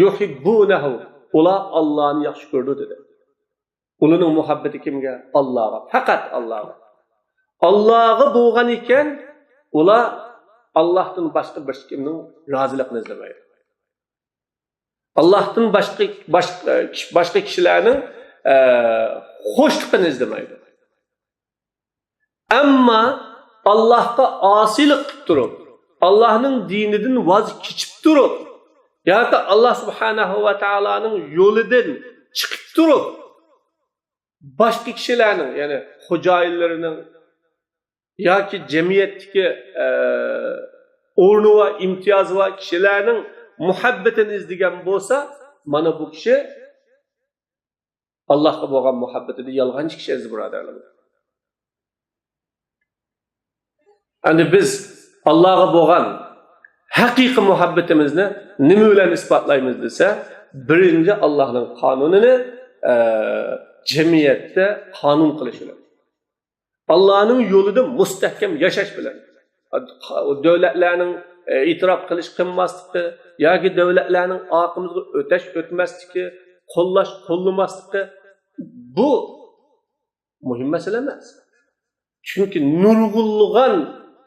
يۇھىببۇنەھۇ، ئۇلار ئاللانى ياخشى كۆرىدۇ دېدى. ئۇلارنىڭ مۇھەببىتى كىمگە؟ ئاللاغا، پەقەت ئاللاغا. ئاللاغا بولغان ئىكەن، ئۇلار ئاللاھتىن باشقا بىر كىمنىڭ رازىلىقىنى ئىزدىمەيدۇ. ئاللاھتىن باشقا، باشقا، باشقا كىشىلەرنىڭ، ئە، خۇشلۇقىنى ئىزدىمەيدۇ. ئەمما ئاللاھقا ئاسىيلىق قىلىپ تۇرۇپ، ئاللاھنىڭ دىنىدىن ۋاز كېچىپ تۇرۇپ، ياكى ئاللاھ سۇبھانەھۇ ۋە تائالانىڭ يولىدىن چىقىپ تۇرۇپ، باشقا كىشىلەرنىڭ، يەنى خوجايىنلىرىنىڭ ياكى جەمئىيەتتىكى، ئە، ئورنى بار، ئىمتىيازى بار كىشىلەرنىڭ مۇھەببىتىنى ئىزدىگەن بولسا، مانا بۇ كىشى ئاللاھقا بولغان مۇھەببىتىدە يالغانچى كىشى ئەزىز بۇرادەرلىرىم. ئەمدى بىز ئاللاغا بولغان ھەقىقىي مۇھەببىتىمىزنى نېمە بىلەن ئىسپاتلايمىز دېسە، بىرىنچى ئاللاھنىڭ قانۇنىنى، ئە، جەمئىيەتتە قانۇن قىلىش بىلەن. ئاللانىڭ يولىدا مۇستەھكەم ياشاش بىلەن، دۆلەتلەرنىڭ، ئە، ئېتىراپ قىلىش قىلماسلىقى ياكى دۆلەتلەرنىڭ ئارقىمىزغا ئۆتەش ئۆتمەسلىكى، قوللاش قوللىماسلىقى، بۇ مۇھىم مەسىلە ئەمەس. چۈنكى نۇرغۇنلىغان،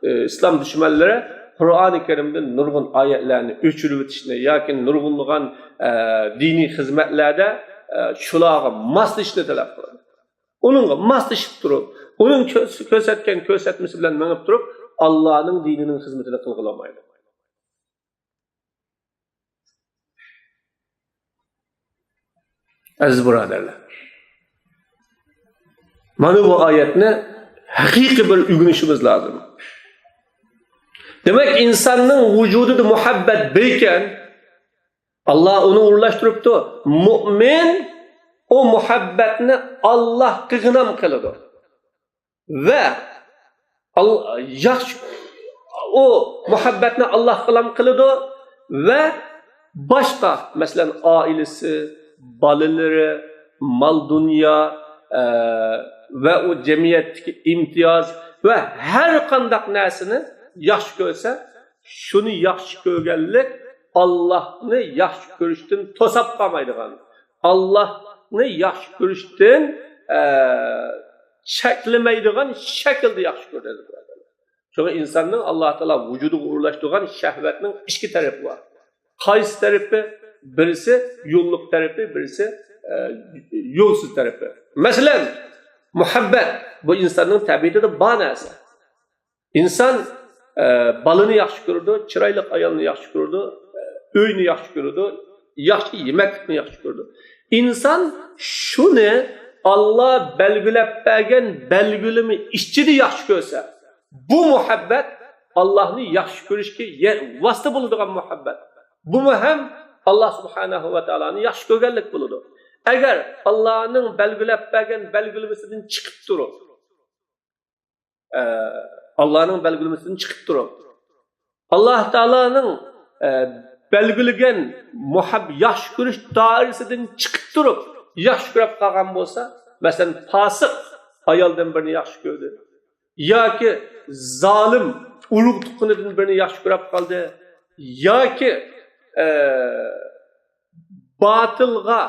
ئى، ئىسلام دۈشمەنلىرى قۇرئانى كەرىمدىن نۇرغۇن ئايەتلەرنى ئۆچۈرۈۋېتىشنى ياكى نۇرغۇنلىغان، ئە، دىنىي خىزمەتلەردە، ئە، شۇلارغا ماسلىشىشنى تەلەپ قىلىدۇ. ئۇنىڭغا ماسلىشىپ تۇرۇپ، ئۇنىڭ كۆ-، كۆرسەتكەن كۆرسەتمىسى بىلەن مېڭىپ تۇرۇپ، ئاللانىڭ دىنىنىڭ خىزمىتىنى قىلغىلى بولمايدۇ. ئەزىز بۇرادەرلەر، مانا بۇ ئايەتنى ھەقىقىي بىر ئۆگىنىشىمىز لازىم. دېمەك، ئىنساننىڭ ۋۇجۇدىدا مۇھەببەت بار ئىكەن، ئاللا ئۇنى ئورۇنلاشتۇرۇپتۇ. مۇئمىن ئۇ مۇھەببەتنى ئاللاغا غىنام قىلىدۇ. ۋە ئال-، ياخشى، ئۇ مۇھەببەتنى ئاللاغا غىنام قىلىدۇ ۋە باشقا، مەسىلەن، ئائىلىسى، بالىلىرى، مال-دۇنيا، ئە، ۋە ئۇ جەمئىيەتتىكى ئىمتىياز ۋە ھەر قانداق نەرسىنى ياخشى كۆرسە، شۇنى ياخشى كۆرگەنلىك ئاللاھنى ياخشى كۆرۈشتىن توساپ قالمايدىغان، ئاللاھنى ياخشى كۆرۈشتىن، ئە، چەكلىمەيدىغان شەكىلدە ياخشى كۆرىدۇ. شۇڭا ئىنساننىڭ ئاللا تائالا ۋۇجۇدىغا ئورۇنلاشتۇرغان شەھۋەتنىڭ ئىككى تەرىپى بار. قايسى تەرىپى؟ بىرسى يوللۇق تەرىپى، بىرسى، ئە، يولسىز تەرىپى. مەسىلەن، مۇھەببەت بۇ ئىنساننىڭ تەبىئىتىدە بار نەرسە. ئىنسان، ئە، بالىنى ياخشى كۆرىدۇ، چىرايلىق ئايالنى ياخشى كۆرىدۇ، ئە، ئۆينى ياخشى كۆرىدۇ، ياخشى يېمەكلىكنى ياخشى كۆرىدۇ. ئىنسان شۇنى ئاللا بەلگىلەپ بەرگەن بەلگىلىمە ئىچىدە ياخشى كۆرسە، بۇ مۇھەببەت ئاللاھنى ياخشى كۆرۈشكە يە-، ۋاسىتە بولىدىغان مۇھەببەت. بۇمۇ ھەم ئاللا سۇبھانەھۇ ۋە تائالانى ياخشى كۆرگەنلىك بولىدۇ. ئەگەر ئاللانىڭ بەلگىلەپ بەرگەن بەلگىلىمىسىدىن چىقىپ تۇرۇپ، ئە، ئاللانىڭ بەلگىلىمىسىدىن چىقىپ تۇرۇپ، ئاللا تائالانىڭ، ئە، بەلگىلىگەن مۇھەب-، ياخشى كۆرۈش دائىرىسىدىن چىقىپ تۇرۇپ، ياخشى كۆرۈپ قالغان بولسا، مەسىلەن، پاسىق ئايالدىن بىرنى ياخشى كۆردى ياكى زالىم ئۇرۇق تۇغقىنىدىن بىرنى ياخشى كۆرۈپ قالدى ياكى، ئە، باتىلغا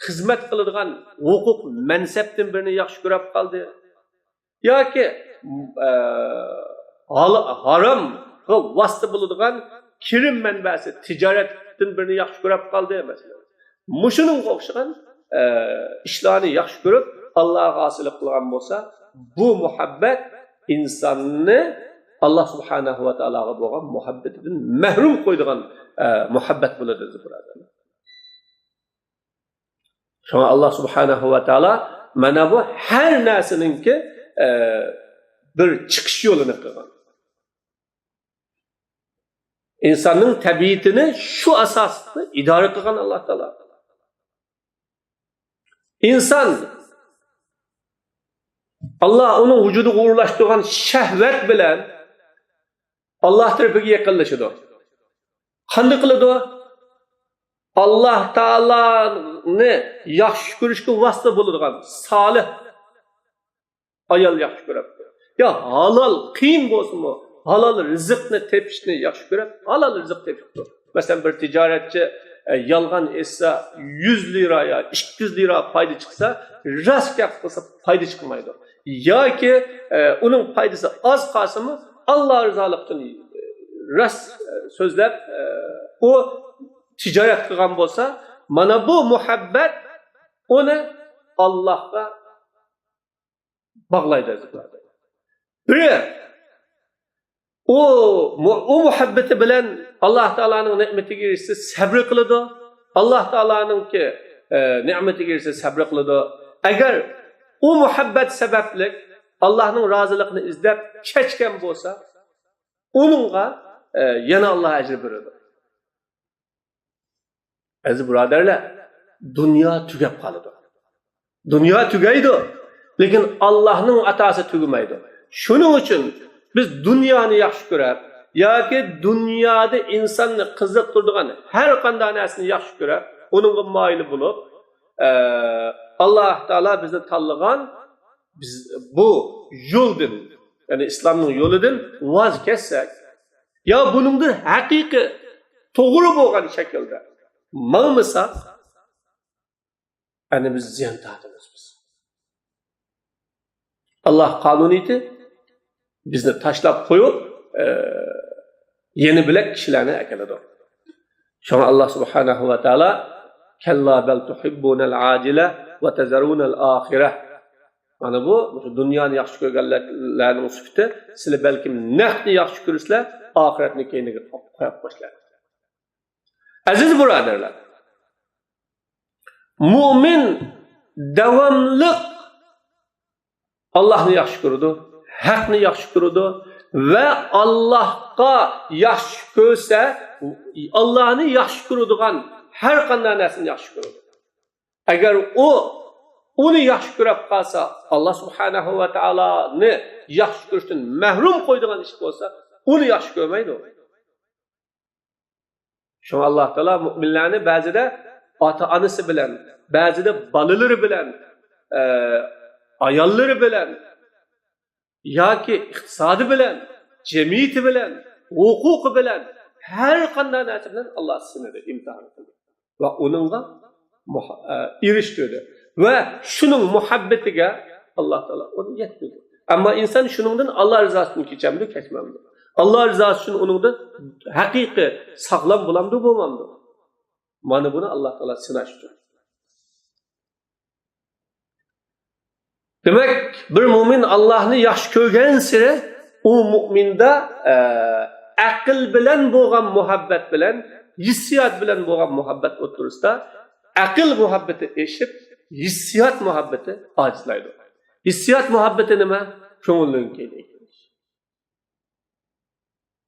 خىزمەت قىلىدىغان ھوقۇق مەنسەپتىن بىرنى ياخشى كۆرۈپ قالدى. ياكى، ئە، ھال-، ھارامغا ۋاسىتە بولىدىغان كىرىم مەنبەسى، تىجارەتتىن بىرنى ياخشى كۆرۈپ قالدى، مەسىلەن. مۇشۇنىڭغا ئوخشىغان، ئە، ئىشلارنى ياخشى كۆرۈپ، ئاللاغا ئاسىيلىق قىلغان بولسا، بۇ مۇھەببەت ئىنساننى ئاللا سۇبھانەھۇ ۋە تائالاغا بولغان مۇھەببىتىدىن مەھرۇم قويىدىغان، ئە، مۇھەببەت بولىدۇ، بۇرادەرلەر. شۇڭا ئاللا سۇبھانەھۇ ۋە تائالا مانا بۇ ھەر نەرسىنىڭكى، ئە، بىر چىقىش يولىنى قىلغان. ئىنساننىڭ تەبىئىتىنى شۇ ئاساستا ئىدارە قىلغان ئاللا تائالا. ئىنسان ئاللا ئۇنىڭ ۋۇجۇدىغا ئورۇنلاشتۇرغان شەھۋەت بىلەن ئاللا تەرىپىگە يېقىنلىشىدۇ. قانداق قىلىدۇ؟ ئاللا تائالانى ياخشى كۆرۈشكە ۋاسىتە بولىدىغان سالىھ ئايال ياخشى كۆرەتتى. يا ھالال، قىيىن بولسىمۇ، ھالال رىزىقنى تېپىشنى ياخشى كۆرەپ، ھالال رىزىق تېپىپتۇ. مەسىلەن، بىر تىجارەتچى، ئە، يالغان ئېيتسا، يۈز لىرا يا ئىككى يۈز لىرا پايدا چىقسا، راست گەپ قىلسا، پايدا چىقمايدۇ. ياكى، ئە، ئۇنىڭ پايدىسى ئاز قالسىمۇ، ئاللا رىزالىقتىن، ئە، راست، ئە، سۆزلەپ، ئە، ئۇ تىجارەت قىلغان بولسا، مانا بۇ مۇھەببەت ئۇنى ئاللاغا باغلايدۇ، ئەزىز بۇرادەر. بىرى، ئۇ، مۇ-، ئۇ مۇھەببىتى بىلەن ئاللا تائالانىڭ نېمىتىگە ئېرىشسە سەبرى قىلىدۇ. ئاللا تائالانىڭكى، ئە، نېمىتىگە ئېرىشسە سەبرى قىلىدۇ. ئەگەر ئۇ مۇھەببەت سەۋەبلىك ئاللانىڭ رازىلىقىنى ئىزدەپ كەچكەن بولسا، ئۇنىڭغا، ئە، يەنە ئاللا ئەجىر بېرىدۇ. ئەزىز بۇرادەرلەر، دۇنيا تۈگەپ قالىدۇ. دۇنيا تۈگەيدۇ، لېكىن ئاللانىڭ ئاتاسى تۈگىمەيدۇ. شۇنىڭ ئۈچۈن بىز دۇنيانى ياخشى كۆرەپ ياكى دۇنيادا ئىنساننى قىزىقتۇرىدىغان ھەر قانداق نەرسىنى ياخشى كۆرەپ، ئۇنىڭغا مايىل بولۇپ، ئە، ئاللا تائالا بىزنى تاللىغان، بىز بۇ يولدىن، يەنى ئىسلامنىڭ يولىدىن ۋاز كەچسەك، يا بۇنىڭدىن ھەقىقىي توغرا بولغان شەكىلدە ماڭمىساق، ئەنە بىز زىيان تارتىمىز بىز. ئاللاھ قانۇنىيىتى بىزنى تاشلاپ قويۇپ، ئە، يەنە بۆلەك كىشىلەرنى ئەكېلىدۇ. شۇڭا ئاللاھ سۇبھانەھۇ ۋە تائالا، «كەللا بەل تۇھىببۇنەل ئاجىلە ۋە تەزەرۇنەل ئاخىرە.» مانا بۇ، مۇشۇ دۇنيانى ياخشى كۆرگەنلەرنىڭ سۈپىتى، سىلەر بەلكىم نەقنى ياخشى كۆرىسىلەر، ئاخىرەتنى كەينىگە قويۇپ قويىسىلەر. ئەزىز بۇرادەرلەر، مۇئمىن داۋاملىق ئاللاھنى ياخشى كۆرىدۇ، ھەقنى ياخشى كۆرىدۇ ۋە ئاللاھقا ياخشى كۆرسە، ئاللاھنى ياخشى كۆرىدىغان ھەر قانداق نەرسىنى ياخشى كۆرىدۇ. ئەگەر ئۇ ئۇنى ياخشى كۆرۈپ قالسا، ئاللاھ سۇبھانەھۇ ۋە تائالانى ياخشى كۆرۈشتىن مەھرۇم قويىدىغان ئىش بولسا، ئۇنى ياخشى كۆرمەيدۇ. شۇڭا ئاللاھ تائالا مۇئمىنلارنى بەزىدە ئاتا-ئانىسى بىلەن، بەزىدە بالىلىرى بىلەن، ئە، ئاياللىرى بىلەن ياكى ئىقتىسادى بىلەن، جەمئىيىتى بىلەن، ھوقۇقى بىلەن، ھەر قانداق نەرسە بىلەن ئاللاھ سىنىدى، ئىمتىھان قىلدى. ۋە ئۇنىڭغا مۇھا-، ئە، ئېرىشتۈردى. ۋە شۇنىڭ مۇھەببىتىگە ئاللاھ تائالا ئۇنى يەتكۈزدى. ئەمما ئىنسان شۇنىڭدىن ئاللاھ رىزاسىدىن كېچەمدۇ، كەچمەمدۇ؟ ئاللاھ رىزاسى ئۈچۈن ئۇنىڭدىن ھەقىقىي ساغلام بولامدۇ، بولمامدۇ؟ مانا بۇنى ئاللاھ تائالا سىناش ئۈچۈن. دېمەك، بىر مۆمىن ئاللاھنى ياخشى كۆرگەنسېرى، ئۇ مۆمىندە، ئە، ئەقىل بىلەن بولغان مۇھەببەت بىلەن ھېسسىيات بىلەن بولغان مۇھەببەت ئوتتۇرىسىدا، ئەقىل مۇھەببىتى ئېشىپ، ھېسسىيات مۇھەببىتى ئاجىزلايدۇ. ھېسسىيات مۇھەببىتى نېمە؟ كۆڭۈلنىڭ كېيىن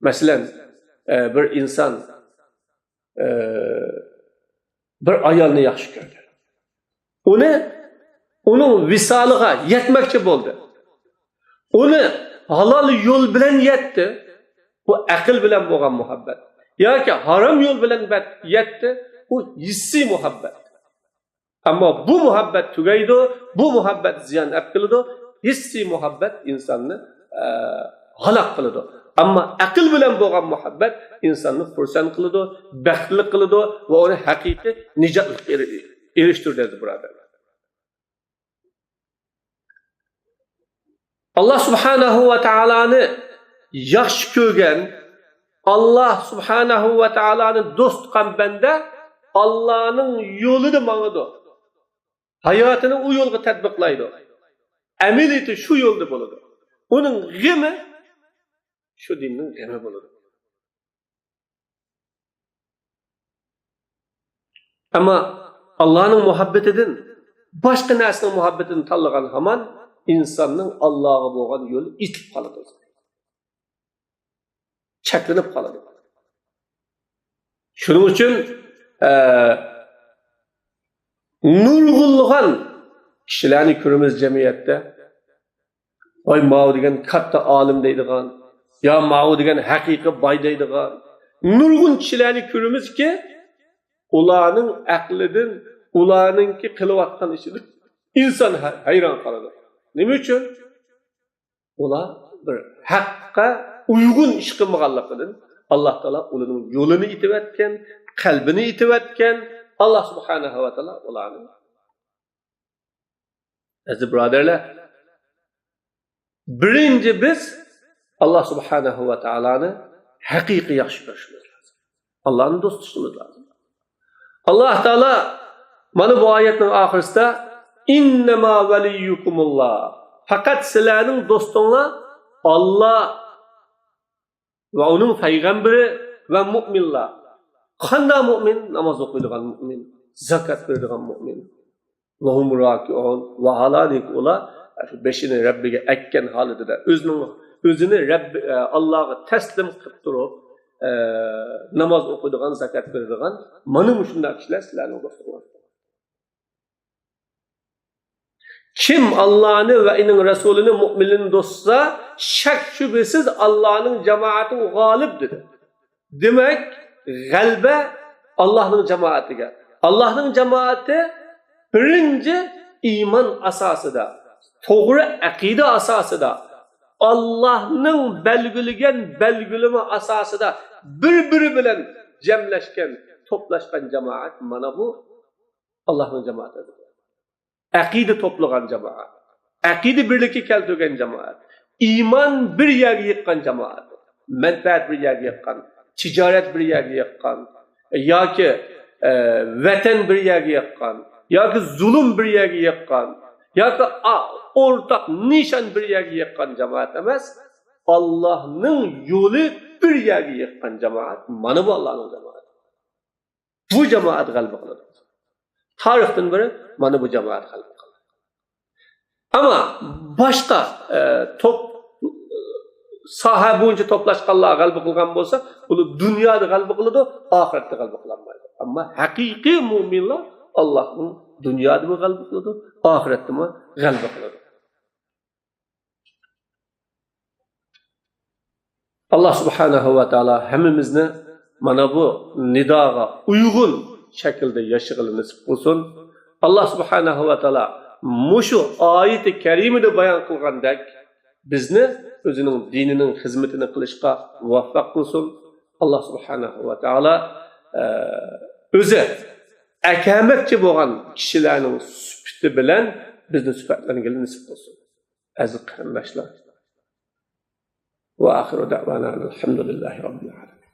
مەسىلەن، ئە، بىر ئىنسان، ئە، بىر ئايالنى ياخشى كۆردى. ئۇنى، ئۇنىڭ ۋىسالىغا يەتمەكچى بولدى. ئۇنى ھالال يول بىلەن يەتتى. بۇ ئەقىل بىلەن بولغان مۇھەببەت. ياكى ھارام يول بىلەن بەت-، يەتتى. بۇ ھېسسىي مۇھەببەت. ئەمما بۇ مۇھەببەت تۈگەيدۇ، بۇ مۇھەببەت زىيان ئەپ كېلىدۇ، ھېسسىي مۇھەببەت ئىنساننى، ئە، ھالاك قىلىدۇ. ئەمما ئەقىل بىلەن بولغان مۇھەببەت ئىنساننى خۇرسەن قىلىدۇ، بەختلىك قىلىدۇ ۋە ئۇنى ھەقىقىي نىجاتلىققا ئېرى-، ئېرىشتۈرىدۇ، ئەزىز بۇرادەرلەر. ئاللاھ سۇبھانەھۇ ۋە تائالانى ياخشى كۆرگەن، ئاللاھ سۇبھانەھۇ ۋە تائالانى دوست تۇتقان بەندە ئاللاھنىڭ يولىدا ماڭىدۇ. ھاياتىنى ئۇ يولغا تەتبىقلايدۇ. ئەمەلىيىتى شۇ يولدا بولىدۇ. ئۇنىڭ غېمى شۇ دىننىڭ غېمى بولىدۇ. ئەمما ئاللاھنىڭ مۇھەببىتىدىن باشقا نەرسىنىڭ مۇھەببىتىنى تاللىغان ھامان ئىنساننىڭ ئاللاھقا بولغان يولى ئېتىلىپ قالىدۇ. چەكلىنىپ قالىدۇ. شۇنىڭ ئۈچۈن، ئە، نۇرغۇنلىغان كىشىلەرنى كۆرىمىز جەمئىيەتتە. ۋاي، ماۋۇ دېگەن كاتتا ئالىم دەيدىغان، يا ماۋۇ دېگەن ھەقىقىي باي دەيدىغان نۇرغۇن كىشىلەرنى كۆرىمىزكى، ئۇلارنىڭ ئەقلىدىن، ئۇلارنىڭكى قىلىۋاتقان ئىشىدىن ئىنسان ھە-، ھەيران قالىدۇ. نېمە ئۈچۈن؟ ئۇلار بىر ھەققە ئۇيغۇن ئىش قىلمىغانلىقىدىن، ئاللاھ تائالا ئۇلارنىڭ يولىنى ئېتىۋەتكەن، قەلبىنى ئېتىۋەتكەن. ئاللاھ سۇبھانەھۇ ۋە تائالا ئۇلارنى، ئەزىز بۇرادەرلەر، بىرىنچى بىز ئاللاھ سۇبھانەھۇ ۋە تائالانى ھەقىقىي ياخشى كۆرۈشىمىز لازىم. ئاللاھنى دوست تۇتۇشىمىز لازىم. ئاللاھ تائالا مانا بۇ ئايەتنىڭ ئاخىرىسىدا، «ئىننەما ۋەلىييۇكۇمۇللاھ.» پەقەت سىلەرنىڭ دوستۇڭلار ئاللاھ ۋە ئۇنىڭ پەيغەمبىرى ۋە مۇئمىنلار. قانداق مۇئمىن؟ ناماز ئوقۇيدىغان مۇئمىن، زاكات بېرىدىغان مۇئمىن. ۋەھۇم راكىئۇن، ۋاھالانىكى ئۇلار شۇ بېشىنى رەببىگە ئەگكەن ھالىتىدە، ئۆزىنىڭ، ئۆزىنى رەببى، ئە، ئاللاھقا تەسلىم قىلىپ تۇرۇپ، ئە، ناماز ئوقۇيدىغان، زاكات بېرىدىغان، مانا مۇشۇنداق كىشىلەر سىلەرنىڭ دوستۇڭلار. كىم ئاللاھنى ۋە ئۇنىڭ رەسۇلىنى، مۇئمىنلىرىنى دوست تۇتسا، شەك شۈبھىسىز ئاللاھنىڭ جامائىتى غالىب دېدى. دېمەك، غەلىبە ئاللاھنىڭ جامائىتىگە. ئاللاھنىڭ جامائىتى بىرىنچى ئىمان ئاساسىدا، توغرا ئەقىدە ئاساسىدا، ئاللاھنىڭ بەلگىلىگەن بەلگىلىمە ئاساسىدا بىر-بىرى بىلەن جەملەشكەن، توپلاشقان جامائەت مانا بۇ ئاللاھنىڭ جامائىتى. ئەقىدە توپلىغان جامائەت. ئەقىدە بىرلىكى كەلتۈرگەن جامائەت، ئىمان بىر يەرگە يىغقان جامائەت، مەنپەئەت بىر يەرگە يىغقان، تىجارەت بىر يەرگە يىغقان، ياكى، ئە، ۋەتەن بىر يەرگە يىغقان، ياكى زۇلۇم بىر يەرگە يىغقان، ياكى ئا-، ئورتاق نىشان بىر يەرگە يىغقان جامائەت ئەمەس، ئاللاھنىڭ يولى بىر يەرگە يىغقان جامائەت، مانا بۇ ئاللاھنىڭ جامائىتى. بۇ جامائەت غەلىبە قىلىدۇ. تارىختىن بېرى مانا بۇ جامائەت غەلىبە قىلدى. ئەمما باشقا، ئە، توپ، ساھە بويىچە توپلاشقانلار غەلىبە قىلغان بولسا، ئۇلار دۇنيادا غەلىبە قىلىدۇ، ئاخىرەتتە غەلىبە قىلالمايدۇ. ئەمما ھەقىقىي مۇئمىنلار ئاللاھنىڭ دۇنيادىمۇ غەلىبە قىلىدۇ، ئاخىرەتتىمۇ غەلىبە قىلىدۇ. ئاللاھ سۇبھانەھۇ ۋە تائالا ھەممىمىزنى مانا بۇ نىداغا ئۇيغۇن شەكىلدە ياشىغىلى نېسىپ قىلسۇن. ئاللاھ سۇبھانەھۇ ۋە تائالا مۇشۇ ئايىتى كەرىمىدە بايان قىلغاندەك، بىزنى ئۆزىنىڭ دىنىنىڭ خىزمىتىنى قىلىشقا مۇۋەپپەق قىلسۇن. ئاللاھ سۇبھانەھۇ ۋە تائالا، ئە، ئۆزى ئەكەلمەكچى بولغان كىشىلەرنىڭ سۈپىتى بىلەن بىزنى سۈپەتلەنگىلى نېسىپ قىلسۇن. ئەزىز قېرىنداشلار. وآخر دعوانا أن الحمد لله رب العالمين.